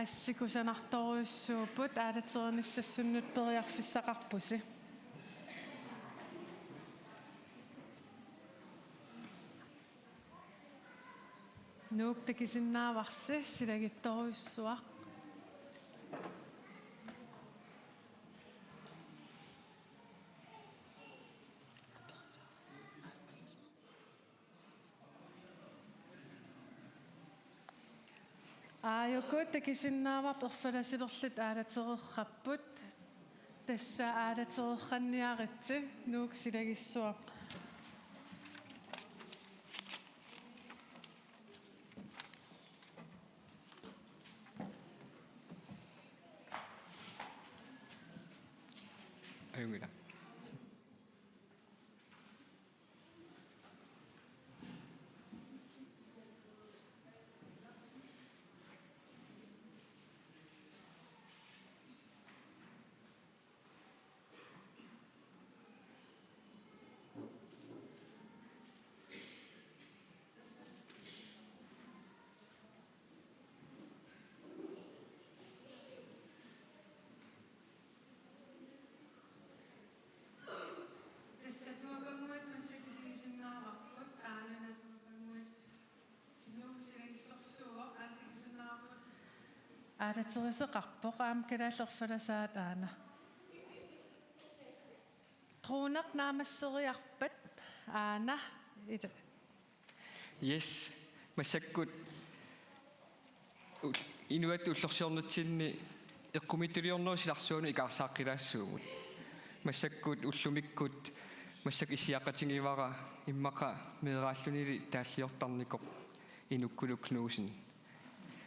Assut kusanartorujussuupput, aalaterinissassinnut periarfissaqarpusi. Nuuk takusinnaavarsi, silagittorujussuaq. Aajuku takusinnaavarput erfalasulerlutik aalatereerput. Tassa aalatereerniaritsi, Nuuk silagissuaq. Ajunngilaq. Tassa tuapanguit massakkut isigisinnaavarput, aana tuapanguit. Sinuup silagissorsuuvoq, aana takusinnaavarput. Aalateriseqarpoq aamma kalaallit erfalasaat aana. Truuneq naammasseriarpat aana ila. Yes, massakkut ul-, inuit ullorsiornitsinni eqqumiitsuliornerup silarsuanut ikaarsaaqqilaassuugut. Massakkut ullumikkut, massakkut issiaqatigivara immaqa meeraallunili taalliortarnikoq Inukkuluk Knudsen.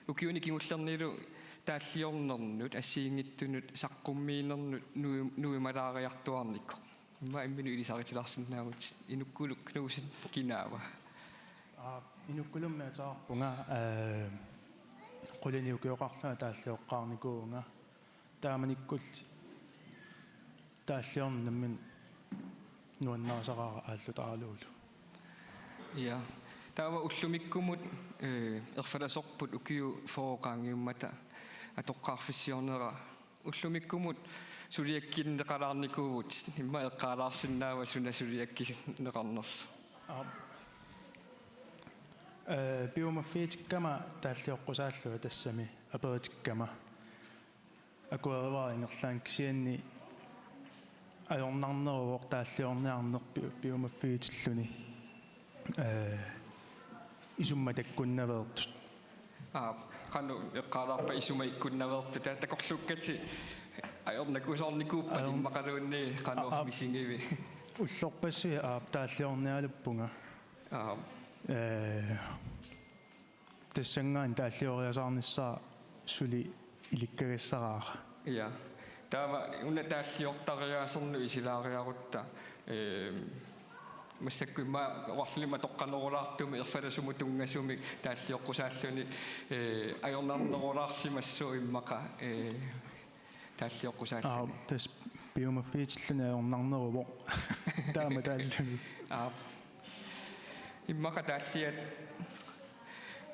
Ukiuni kingullernilu taalliornernut, assigiinngitsunut, saqqummiinernut nui-, nuimalaariartuaarnikoq. Immaqa imminut ilisaritilaarsinnaavutit, Inukkuluk Knudsen kinaava? Aa, Inukkulummi ateqarpunga, ee, qulinik ukioqarlunga taallioqqaarnikuuvunga. Taamanikkulli taalliorneq nammineq nuannarisaqaara aallutaralugu. Ja. Taava ullumikkumut, ee, erfalasorput ukiut fyrre qaangiummata atoqqaarfissiornera ullumikkumut suliakkinneqalaarnikuuvutit, immaqa eqqaalaarsinnaava suna suliakkinneqarnersoq? Aap. Ee, piumaffigitikkama taallioqqusaallunga tassami aperitikkama. Akuerivara ingerlaannaq kisianni ajornarneruvoq taalliorniarneq pi-, piumaffigitilluni. Ee, isummat takkunnaveertut. Aa, qanoq eqqaalaarpa isummat ikkunnaveertut? Taava takorluukkati ajornakusoornikuuppat? Ajor-, immaqaluunniit qanoq, aa, misigivi? Ullorpassuit, aa, taalliornialuppunga. Aa. Ee, tassanngaanniit taallioriasaarnissaa suli ilikkagassaraara. Ja. Taava una taalliortariaaserneq isilaariarutta, ee, massakkut immaqa oqarluni matoqqanerulaartumik erfalasumut tunngasumik taallioqqusaalluni, ee, ajornarnerulaarsimassaaq immaqa, ee, taalliorqusaalluni. Aa, tassa piumaffigitilluni ajornarneruvoq. Taama taalluni. Aa. Immaqa taalliat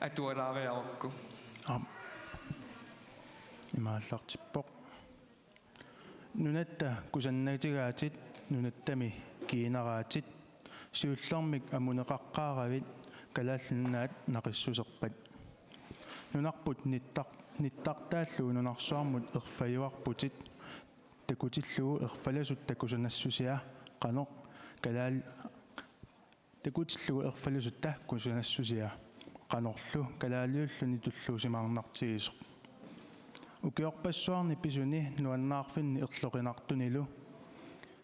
atualaariarukku. Aap. Imaallartippoq. Nunatta kusannatigaatit, nunattami kiinaraatit, siullermik amuneqaqqaaravit Kalaallit Nunaat naqissuserpat. Nunarput nittar-, nittartaallugu nunarsuarmut erfajuarputit, takutillugu erfalasut takusanassusia, qanoq kalaal-, takutillugu erfalasut takusanassusia, qanorlu kalaaliulluni tulluusimaarnartigisoq. Ukiorpassuarni pisuni nuannaarfinni erloqinartunilu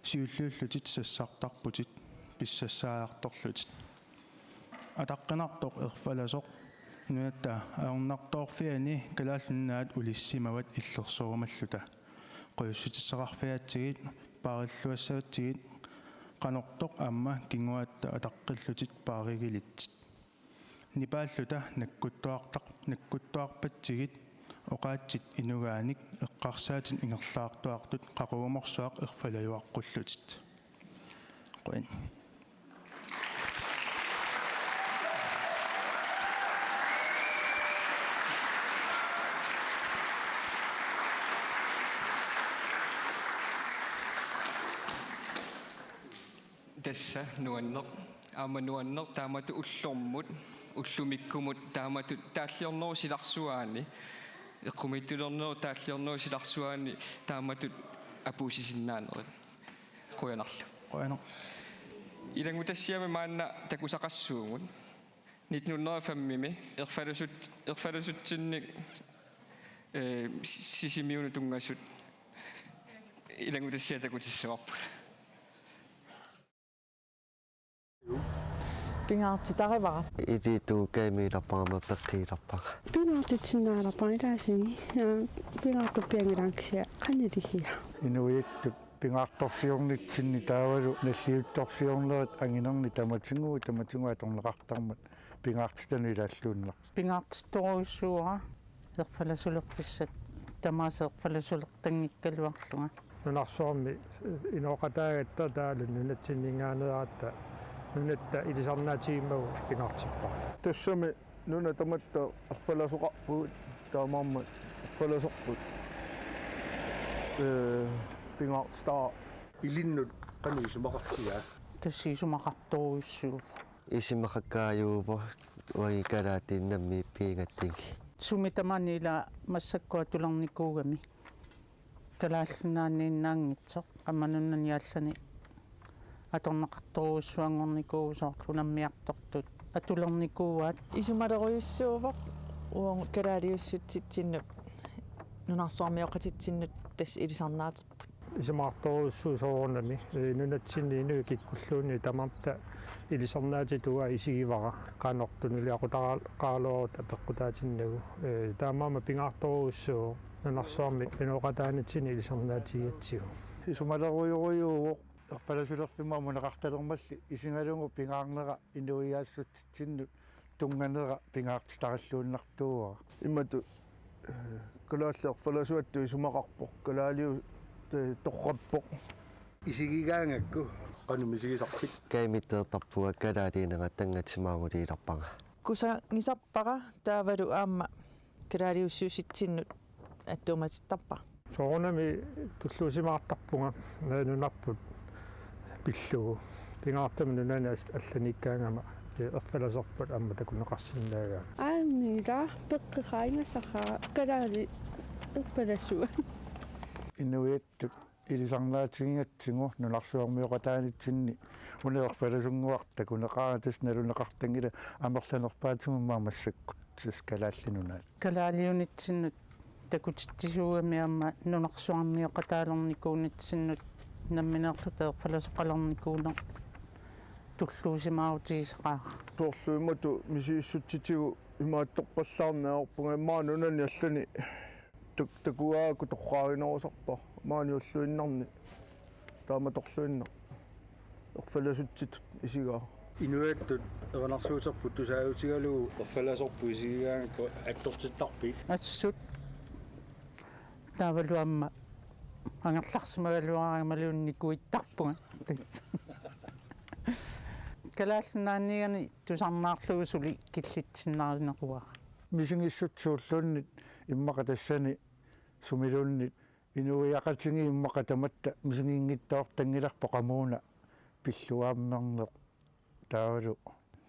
siulliullutit sassartarputit pissassaajartorlutit. Ataqqinartoq erfalasoq nunatta ajornartoorfiani Kalaallit Nunaat ulissimavat illersorumalluta. Qujussutisseqarfigaatsigit, paarilluassavatsigit, qanortoq aamma kinguaatta ataqqillutit paarigilitsit. Nipaalluta nakkuttuartaq-, nakkuttuarpatsigit, oqaatsit inugaanik eqqarsaatit ingerlaartuartut qaqugumorsuaq erfalajuaqqullutit. Qujan. Tassa nuanneq, aamma nuanneq taamatut ullormut Ullumikkumut taamatut taalliornerup silarsuaani, eqqumiitsuliornerup taalliornerup silarsuaani taamatut apuussisinnaanerit. Qujanarlu. Qujanaq. Ilanngutassiami maanna takusaqassuugut. Nitten hundrede og fem-imi erfalasut-, erfalasutsinnik, eh, si-, Sisimiunut tunngasut ilanngutassiaq takutissavarput. Pingaartitarivara. Iliuutuuvoq kajumiilerpara aamma peqqiilerpara. Pingaartitsisinnaalerpara ilaasini. Ja, pingaartorpianngilara kisianni qanilligiga. Inuiattut pingaartorsiornitsinni taavalu nalliuttorsiornerit anginerni tamatigut, tamatigut atorneqartarmat pingaartitanut ilaalluinnarpoq. Pingaartittorujussuuara erfalasulerfissat tamaasa erfalasulertanngikkaluarlunga. Nunarsuarmi inooqataagatta taavalu nunatsinninngaanneeratta nunatta ilisarnaatigimmagu pingaartippara. Tassami nunat tamatta erfalasoqarpugut, taamaammat erfalasorput, ee, pingaartitaqarput. Ilinnut qanoq isumaqartigaa? Tassa isumaqartorujussuuvoq. Isumaqakkaajuvoq uagut kalaaliit nammineq piigatsigu. Sumi tamani ila massakkut atulernikuugami. Kalaallit Nunaanniinnaanngitsoq aamma nunani allani atorneqartorujussuanngornikuuvoq, soorlu unammiartortut atulernikuuaat. Isumalerujussuuvoq uagut kalaaliussutsitsinnut nunarsuarmioqatitsinnut tassa ilisarnaaterput. Isumaqartorujussuuvoq soorunami, ee, nunatsinni inuit kikkulluunniit tamatta ilisarnaatitut uanga isigivara qanoq tunuliaqutaqarallarutta apeqqutaatinnagu. Ee, taamaammat pingaartorujussuuvoq nunarsuarmi inooqataanitsinni ilisarnaatigigatsigu. Isumalerujorujuuvoq erfalasulerfimmi aamma nunaqartalermalli isigalugu pingaarnera inuiaassutsitsinnut tunnganera pingaartitarilluinnartuuara. Imatut, ee, kalaallit erfalasuattut isumaqarpoq, kalaaliu, ee, torrappoq. Isigigaangakku qanoq misigisarpit? Kajumittoortarpunga kalaaliunera tanngatsimaarutigilerpara. Kusagisarpara taavalu aamma kalaaliussutsitsinnut attuumatittarpara. Soorunami tulluusimaartarpunga nunarput pillugu. Pingaartumik nunani as-, allaniikkaangama, ee, erfalasorput aamma takuneqarsinnaagaangat. Aamma ila peqqeqaangasaqaaq kalaaliit erfalasuat. Inuiattut ilisarnaatigigatsigu nunarsuarmioqataanitsinni una erfalasunnguaq takuneqarani, tassa naluneqartanngilaq amerlanerpaatigut aamma massakkut, tassa Kalaallit Nunaat. Kalaaliunitsinnut takutitsisuugami aamma nunarsuarmioqataalernikuunitsinnut nammineerluta erfalasoqalernikuuneq tulluusimaarutigisaqaara. Soorlu imatut misigissutsitigut imaattorpallaarneq ajorpunga, immaqa nunani allani tak-, takugaangakku torraarinerusarpara maani ulluinnarni. Taamatorluinnaq erfalasutsitut isigaara. Inuiattut erinarsuuterput tusaajutigalugu erfalasorput isigigaangakku attortittarpit? Assut. Taavalu aamma angerlarsimagaluaraangamaluunniit nikuittarpunga. Kalaallit Nunaanniinngaanniit tusarnaarlugu suli killitsinnaaneruara. Misigissutsisuulluunniit immaqa tassani sumiluunniit inuiaqatigiit immaqa tamatta misiginngitsoortanngilarput qamuuna pilluaammerneq taavalu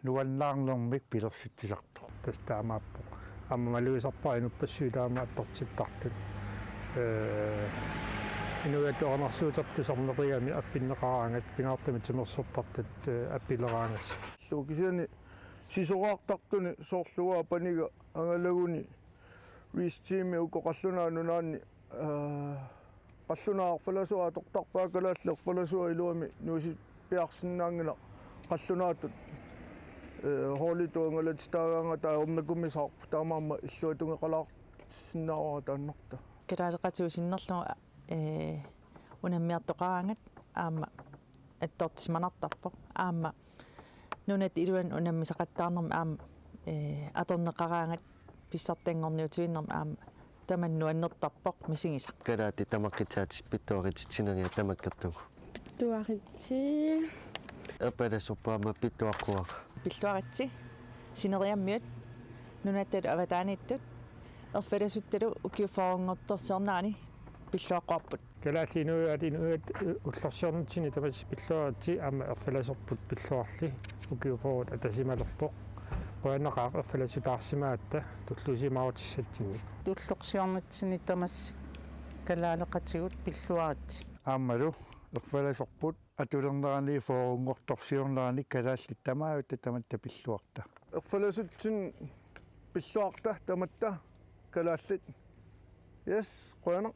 nuannaarnermik pilersitsisartoq. Tassa taamaappoq. Aamma malugisarpara inuppassuit taama attortittartut. Ee, inuiattut erinarsuuterput tusarnerugami appinneqaraangat, pingaartumik timersortartut, ee, appileraangassuk. Kisianni sisoraartartuni soorlu uanga paniga angalaguni Reach Team-i uku Qallunaat Nunaanni, aa, qallunaat erfalasuat atortarpaat, kalaallit erfalasuat iluamik nuusippiarsinnaanngilaq qallunaatut, ee, holditut angalatitaagaangata ajornakumisaarput, taamaammat illuatungeqalaarsinnaavara taannartaa. Kalaaleqatigut sinnerlugu, ee, unammiartoqaraangat aamma attortisimanartarpoq. Aamma nunatta iluani unammisaqattaarnermi aamma, ee, atorneqaraangat pissartanngorniutivinnermi aamma tamanna nuannertarpoq misigisaq. Kalaallit tamaqqutitik pittuaritsineriat tamakkerlugu. Pittuaritsi. Erfalasorput aamma pittuaqquara. Pilluaritsi. Sineriammiut nunattalu avataaniittut. Erfalasuttalu ukiut fyrrenngortorsiornerani pilluaqquarput. Kalaallit inuiaat inuiattut ullorsiornitsinni tamassi pilluaritsi aamma erfalasorput pilluarli ukiut fyrret atasimalerpoq. Qujanaqaaq erfalassutaarsimagatta tulluusimaarutissatsinnik. Ullorsiornitsinni tamassi kalaaleqatigut pilluaritsi. Aammalu erfalasorput atulernerani fyrrenngortorsiornerani kalaallit tamatta tamatta pilluarta. Erfalasutsinni pilluarta tamatta kalaallit. Yes, qujanaq.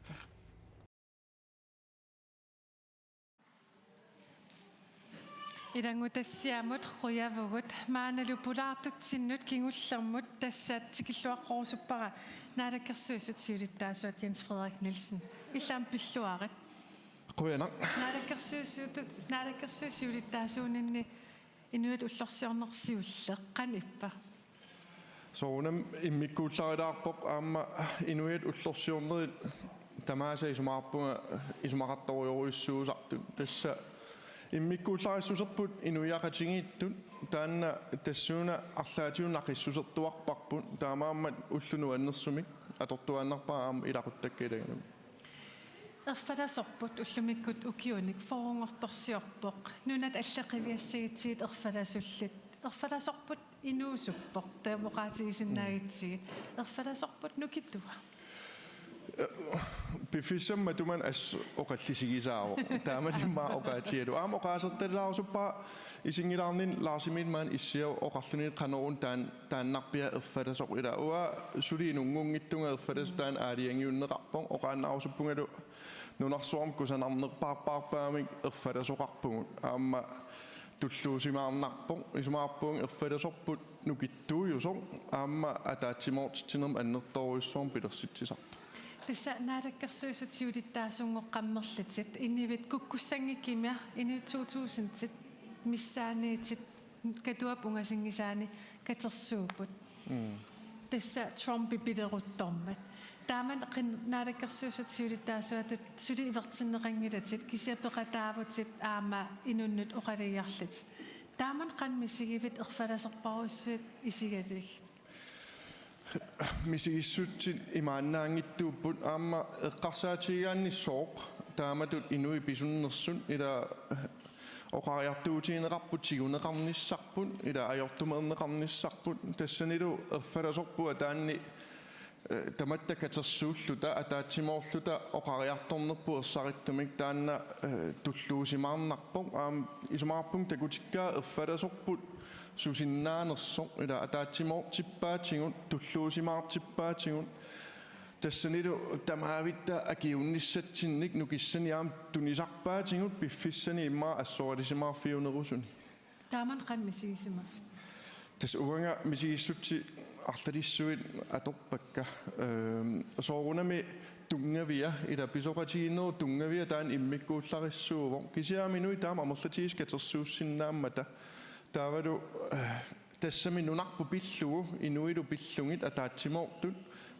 Ilanngutassiamut qujavugut maannalu pulaartutsinnut kingullermut tassa tikilluaqqorusuppara Naalakkersuisut siulittaasuat Jens Frederik Nielsen. Illit aamma pilluarit. Qujanaq. Naalakkersuisut, Naalakkersuisut siulittaasuuninni inuit ullorsiorneq siulleq qanoq ippa? Soorunami immikkuullarilaarpoq aamma inuit ullorsiornerit tamaasa isumaqarpunga isumaqartorujorujussuusartut. Tassa immikkuullarissuserput inuiaqatigiittut taanna tassuuna arlaatigut naqissusertuarparput taamaammat ulloq nuannersumik atortuaannarpara aamma ilaquttakka ilagalugit. Erfalasorput ullumikkut ukiunik fyrrenngortorsiorpoq. Nunat allat qiviassagutsigit erfalasullit. Erfalasorput inuusuppoq, taama oqaatigisinnaagutsigit. Erfalasorput nukitua? Piffissami matuma assut oqallisigisaavoq. Taamaniimmat oqaatigalugu. Aamma oqaasertalilaarusuppara isigilaarninni Lars Emil maani issiavoq oqarluni qanoruna taan-, taannarpiaa erfalasoq ilaa. Uanga suli inunngunngitsunga erfalasoq taanna aalajangiunneqarpoq. Oqaannaarusuppungalu nunarsuarmi kusanarnerpaarpaamik erfalasoqarpugut. Aamma tulluusimaarnarpoq, isumaqarpunga erfalasorput nukittuujusoq, aamma ataatsimoortitsinermut annertoorujussuarmik pilersitsisartoq. Tassa Naalakkersuisut siulittaasuunngoqqammerlutit, inuit kukkussanngikkimia, inuit to tusindit missaanniittut Katuap ungasinngisaani katersuupput. Mm. Tassa Trumpi pileruttormat. Taamani qin-, Naalakkersuisut siulittaasuatut suli ivertinneqanngilatit, kisianni peqataavutit aamma inunnut oqalugiarlutit. Taamani qanoq misigivit erfalasorparujussuit isigalugit? Misigissutsit imaannaanngitsuupput aamma eqqarsaatigigaanni sooq taamatut inuit pisunnersut ilaa oqariartuutigineqarput tiguneqarnissarput ilaa ajortumeerneqarnissarput tassanilu erfalasorput ataanni, eh, tamatta katersuulluta ataatsimoorluta oqariartornerput ersarittumik taanna, eh, tulluusimaarnarpoq aamma isumaqarpunga takutikkaa erfalasorput susinnaanersoq ilaa ataatsimoortippaatigut tulluusimaartippaatigut tassanilu tamaavitta akiuunnissatsinnik nukissanik aamma tunisarpaatigut piffissani immaqa assoralisimaarfiunerusuni. Taamani qanoq misigisimavit? Tassa uanga misigissutsit arlalissuit atorpakka. Ehm, soorunami tunngavia, ilaa pisoqatigiinnerup tunngavia taanna immikkuullarissuuvoq. Kisianni aamma inuit taama amerlatigisut katersuussinnaammata. Taavalu, eh, tassami nunarput pillugu, inuillu pillugit ataatsimoortut,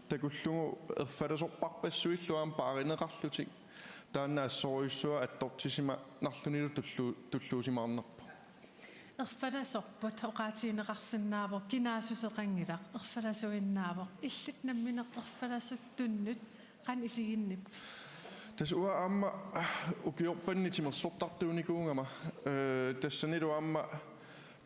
takullugu erfalasorparpassuillu aamma paarineqarlutik, taanna assorujussuaq attortisimanarlunilu tullu-, tulluusimaarnarpoq. Erfalasorput oqaatigineqarsinnaavoq, kinaassuseqanngilaq, erfalasuinnaavoq, illit nammineq erfalasuttunnut qanoq isiginnippit? Tassa uanga aamma ukiorpassuit timersortartuunikuugama, eh, tassanilu aamma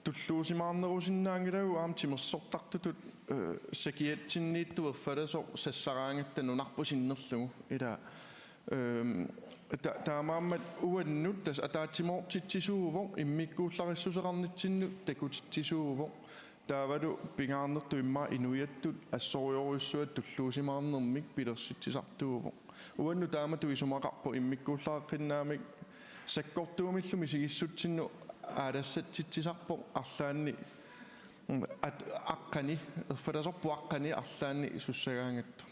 tulluusimaarnerusinnaanngilagut aamma timersortartutut, eh, sakiatsinniittoq erfalasoq sassaraangatta nunarput sinnerlugu. Ilaa, ehm, ta-, taamaammat uannut tassa ataatsimoortitsisuuvoq, immikkuullarissuseqarnitsinnut takutitsisuuvoq. Taavalu pingaarnertut immaqa inuiattut assorujorujussuaq tulluusimaarnermik pilersitsisartuuvoq. Uannut taamatut isumaqarpoq immikkuullareqqinnaamik sakkortuumillu misigissutsinnut aalassatsitsisarpoq arlaanni, mm, at-, aqqani, erfalasorput aqqani arlaanni sussagaangattoq.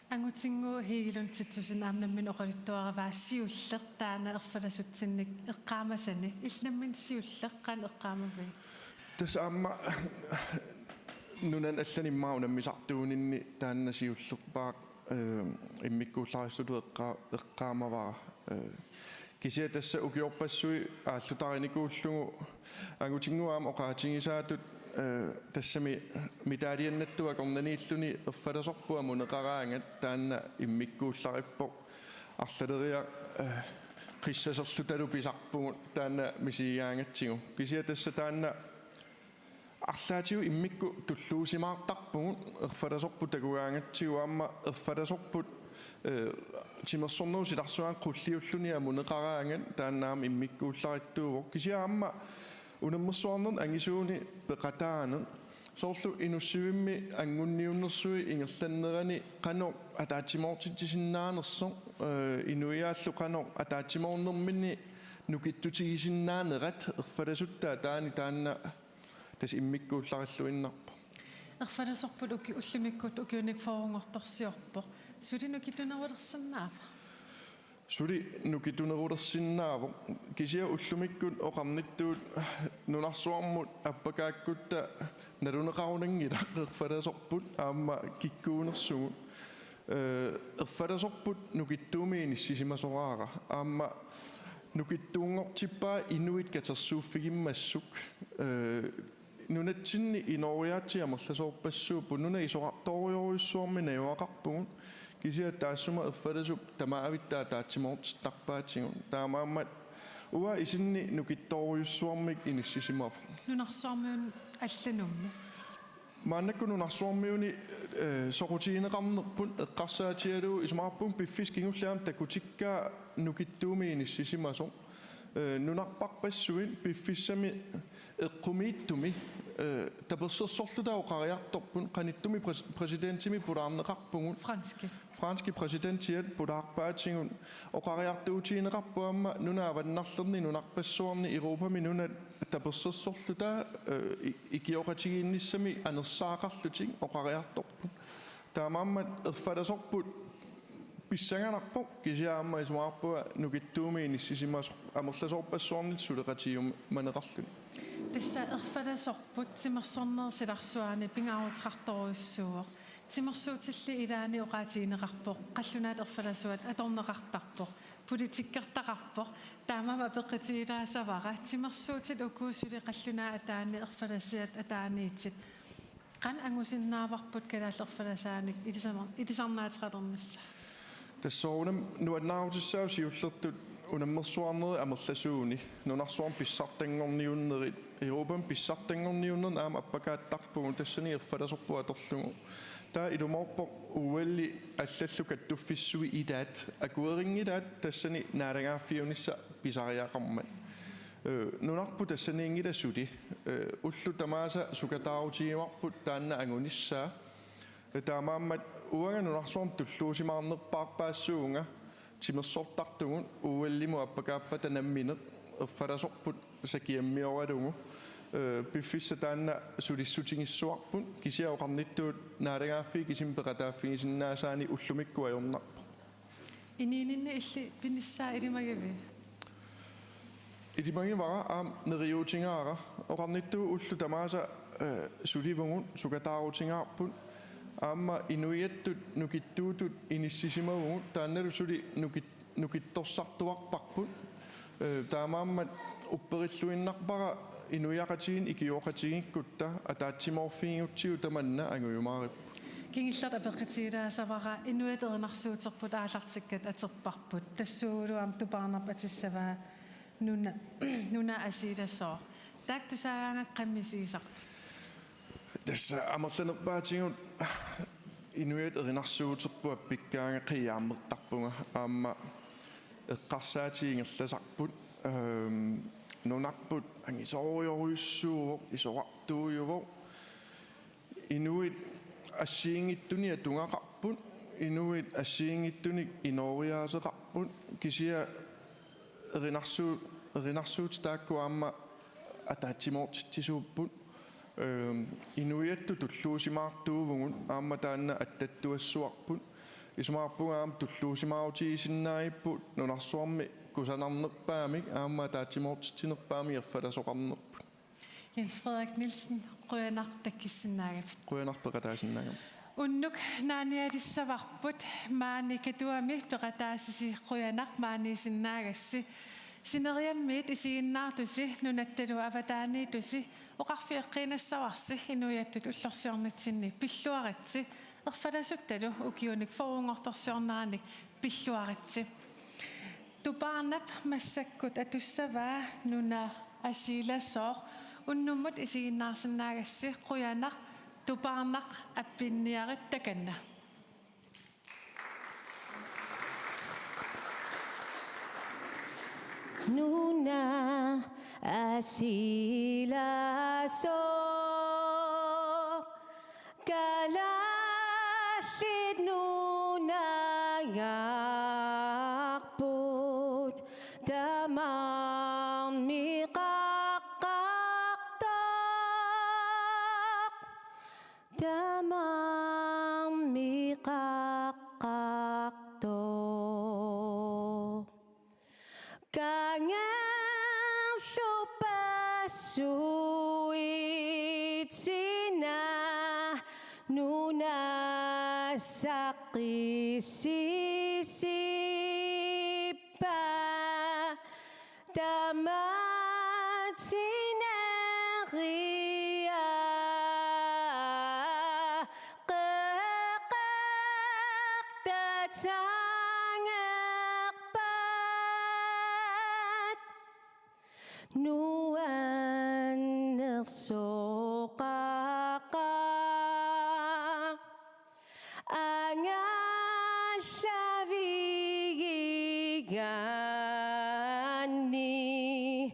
Angutinnguup Hegelund Titussen aamma nammineq oqaluttuaravaa siulleq taanna erfalasutsinnik eqqaamasani. Illit nammineq siulleq qanoq eqqaamavigit? Tassa aamma nunani allani immaqa unammisartuuninni taanna siullerpaaq, eh, immikkuullarissutut eqqa-, eqqaamavara. Eh, kisianni tassa ukiorpassuit aallutarinikuullugu angutinnguup aamma oqaatigisaatut, eh, tassami medaljennattup akornanniilluni erfalasorput amuneqaraangat taanna immikkuullarippoq. Arlaleriarluta, eh, qissaserlutalu pisarpugut taanna misigigaangatsigu. Kisianni tassa taanna Arlaatigut immikkut tulluusimaartarpugut, erfalasorput takugaangatsigu aamma erfalasorput, eh, timersornerup silarsuani qulliulluni amuneqaraangat taanna aamma immikkuullarittuuvoq. Kisianni aamma unammilluarnerni angisuuni peqataaneq. Soorlu Inussivimmi anngunniunnersuit ingerlannerani qanoq ataatsimoortitsisinnaanersoq, eh, inuiaallu qanoq ataatsimoornerminni nukittutigisinnaanerat erfalasutta ataani taanna tassa immikkuullarilluinnarpoq. Erfalasorput uki-, ullumikkut ukiunik fyrrenngortorsiorpoq. Suli nukittunerulersinnaava? Suli nukittunerulersinnaavoq. Kisianni ullumikkut oqarnittut nunarsuarmut appakaakkutta naluneqarunanngilaq erfalasorput aamma kikkuunersugut. Eh, erfalasorput nukittuumik inissisimasoraara. Aamma nukittuunngortippaa inuit katersuuffigimmassuk. Eh, nunatsinni inooriaatsit amerlasoorpassuupput, nunat isorartorujorujussuarmik najugaqarpugut, kisianni taassuma erfalasup tamavitta ataatsimoortittarpaatigut. Taamaammat uanga isinni nukittoorujussuarmik inissisimavoq. Nunarsuarmiuni allanummi. Maannakkut nunarsuarmiuni, eh, soqutigineqarnerput eqqarsaatigalugu isumaqarpunga piffissap kingullermi aamma takutikkaa nukittuumik inissisimasoq. Eh, nunarpassuit piffissami eqqumiitsumi, eh, tapersersorluta oqariartorput, qanittumi præs-, præsidentimik pulaarneqarpugut. Franskit. Franskit præsidentiat pulaarpaatigut oqariartuutigineqarpoq aamma nunat avannarlerni nunarpassuarni Europami nunat tapersersorluta, eh, i-, ikioqatigiinnissamik anersaaqarlutik oqariartorput. Taamaammat erfalasorput pissanganarpoq kisianni aamma isumaqarpunga nukittuumik inissisimasoq amerlasoorpassuarnillu suleqatigiumaneqarluni. Tassa erfalasorput timersornerup silarsuani pingaaruteqartorujussuuvoq. Timersuutilli ilaanni oqaatigineqarpoq, qallunaatut erfalasuat atorneqartarpoq, politikkertaqarpoq, taamaammat apeqqutigilaassavara, timersuutit uku suli qallunaat ataanni erfalasiat ataaniittut. Qanoq angusinnaavarput kalaallit erfalasaanik ilisarna-, ilisarnaateqalernissaa? Tassa soorunami nuannaarutissaavoq siullertut unammersuarnerit amerlasuuni, nunarsuarmi pissartanngorniunnerit, Europami pissartanngorniunnerni aamma appakaattarpugut tassani erfalasorput atorlugu. Taava ilumoorpoq O L-i allallu kattuffissuit ilaat, akuerinngilaat tassani naalagaaffiunissaq pisariaqarmat. Eh, nunarput tassaniinngilaq suli. Eh, ullut tamaasa sukataarutigivarput taanna angunissaa. Eh, taamaammat uanga nunarsuarmi tulluusimaarnerpaarpaassuunga timersortartugut O L-imut appakaappata nammineq erfalasorput sakiammioralugu. Eh, piffissaq taanna sulissutigissavarput kisianni oqarnittut naalagaaffiit kisimik peqataaffigisinnaasaannik ullumikkut ajornarpoq. Inuuninni illit pinissaa ilimagivit? Ilimagivara aamma neriuutigaara. Oqarnittut ullut tamaasa, eh, sulivugut sukataarutigaarput. Aamma inuiattut nukittuutut inissisimavugut. Taannalu suli nukit-, nukittorsartuarparput. Eh, taamaammat upperilluinnarpara inuiaqatigiinni ikioqatigiikkutta ataatsimoorfigigutsigu tamanna angujumaaripput. Kingullertut apeqqutigilaassavara inuiattut erinarsuuterput aallartikkatta atorparput. Tassuugulu aamma Tupaarnarp atissavaa nuna-, nunap asiilasooq. Taakku tusaagaangakka qanoq misigisarpit? Tassa amerlanerpaatigut inuiattut erinarsuuterput appikkaangat qiiaammertarpunga aamma eqqarsaatit ingerlasarput, ehm, nunarput angisoorujorujussuuvoq, isorartuujuvoq. Inuit assigiinngitsunik atugaqarput, inuit assigiinngitsunik inooriaaseqarput, kisianni erinarsuut, erinarsuutit taakku aamma ataatsimoortitsisuupput. Ehm, inuiattut tulluusimaartuuvugut aamma taanna attattuassuarput. Isumaqarpunga aamma tulluusimaarutigisinnaagivut nunarsuarmi kusanarnerpaamik aamma ataatsimoortitsinerpaamik erfalasoqarnerput. Jens Frederik Nielsen, qujanaq takkissinnaagavit. Qujanaq peqataasinnaagavit. Unnuk naanialissavarput, maani Katuami peqataasisi qujanaq maaniisinnaagassi. Sineriammiit isiginnaartusi, nunattalu avataaniittusi, oqarfik eqqiinassavarsi inuiattut ullorsiornitsinni pilluaritsi, erfalasuttalu ukiunik fyrrenngortorsiorneranik pilluaritsi. Tupaarnap massakkut atussavaa nunap asiilasooq Unnummut isiginnaarsinnaagassi qujanaq, Tupaarnaq Appinniarit, takanna. Nuna asilasoq Kalaallit Nunagarput, tamarmi qaqqartoq, tamarmi qaqqartoq. Kangerlup passuitsina nuna saqqissisippa, tamatsineriartoq qeqqartatangerpat, nuannersoqaqaaq angallavigigaanni,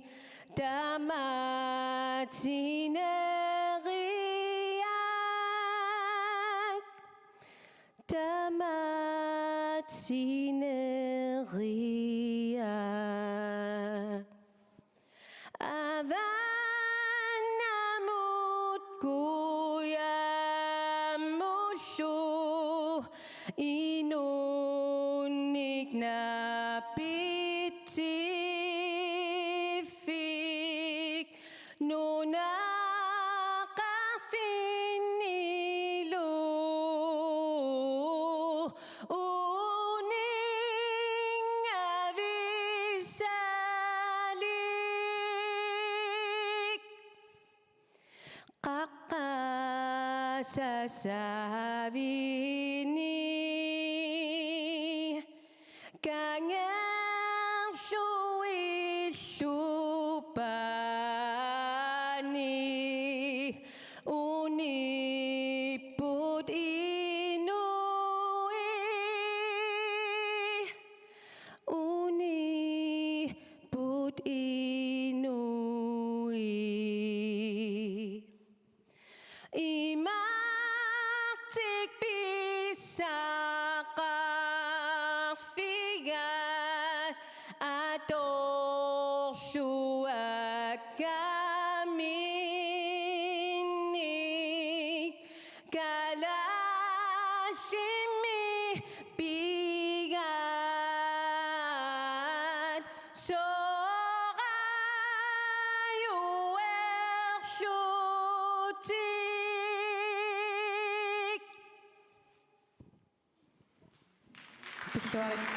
tamatsineriartoq, tamatsineriartoq. Avannamut kujamullu inunnik napitsiffik, nunaqarfinnilu uninngavissalik. Qaqqasassavini kangerluillu paani unipput inui, unipput inui. Imatut pissaqarfigaat atorluakkaminnik, kalaallimmi pigaat sorajuerlutik. Pilluarit.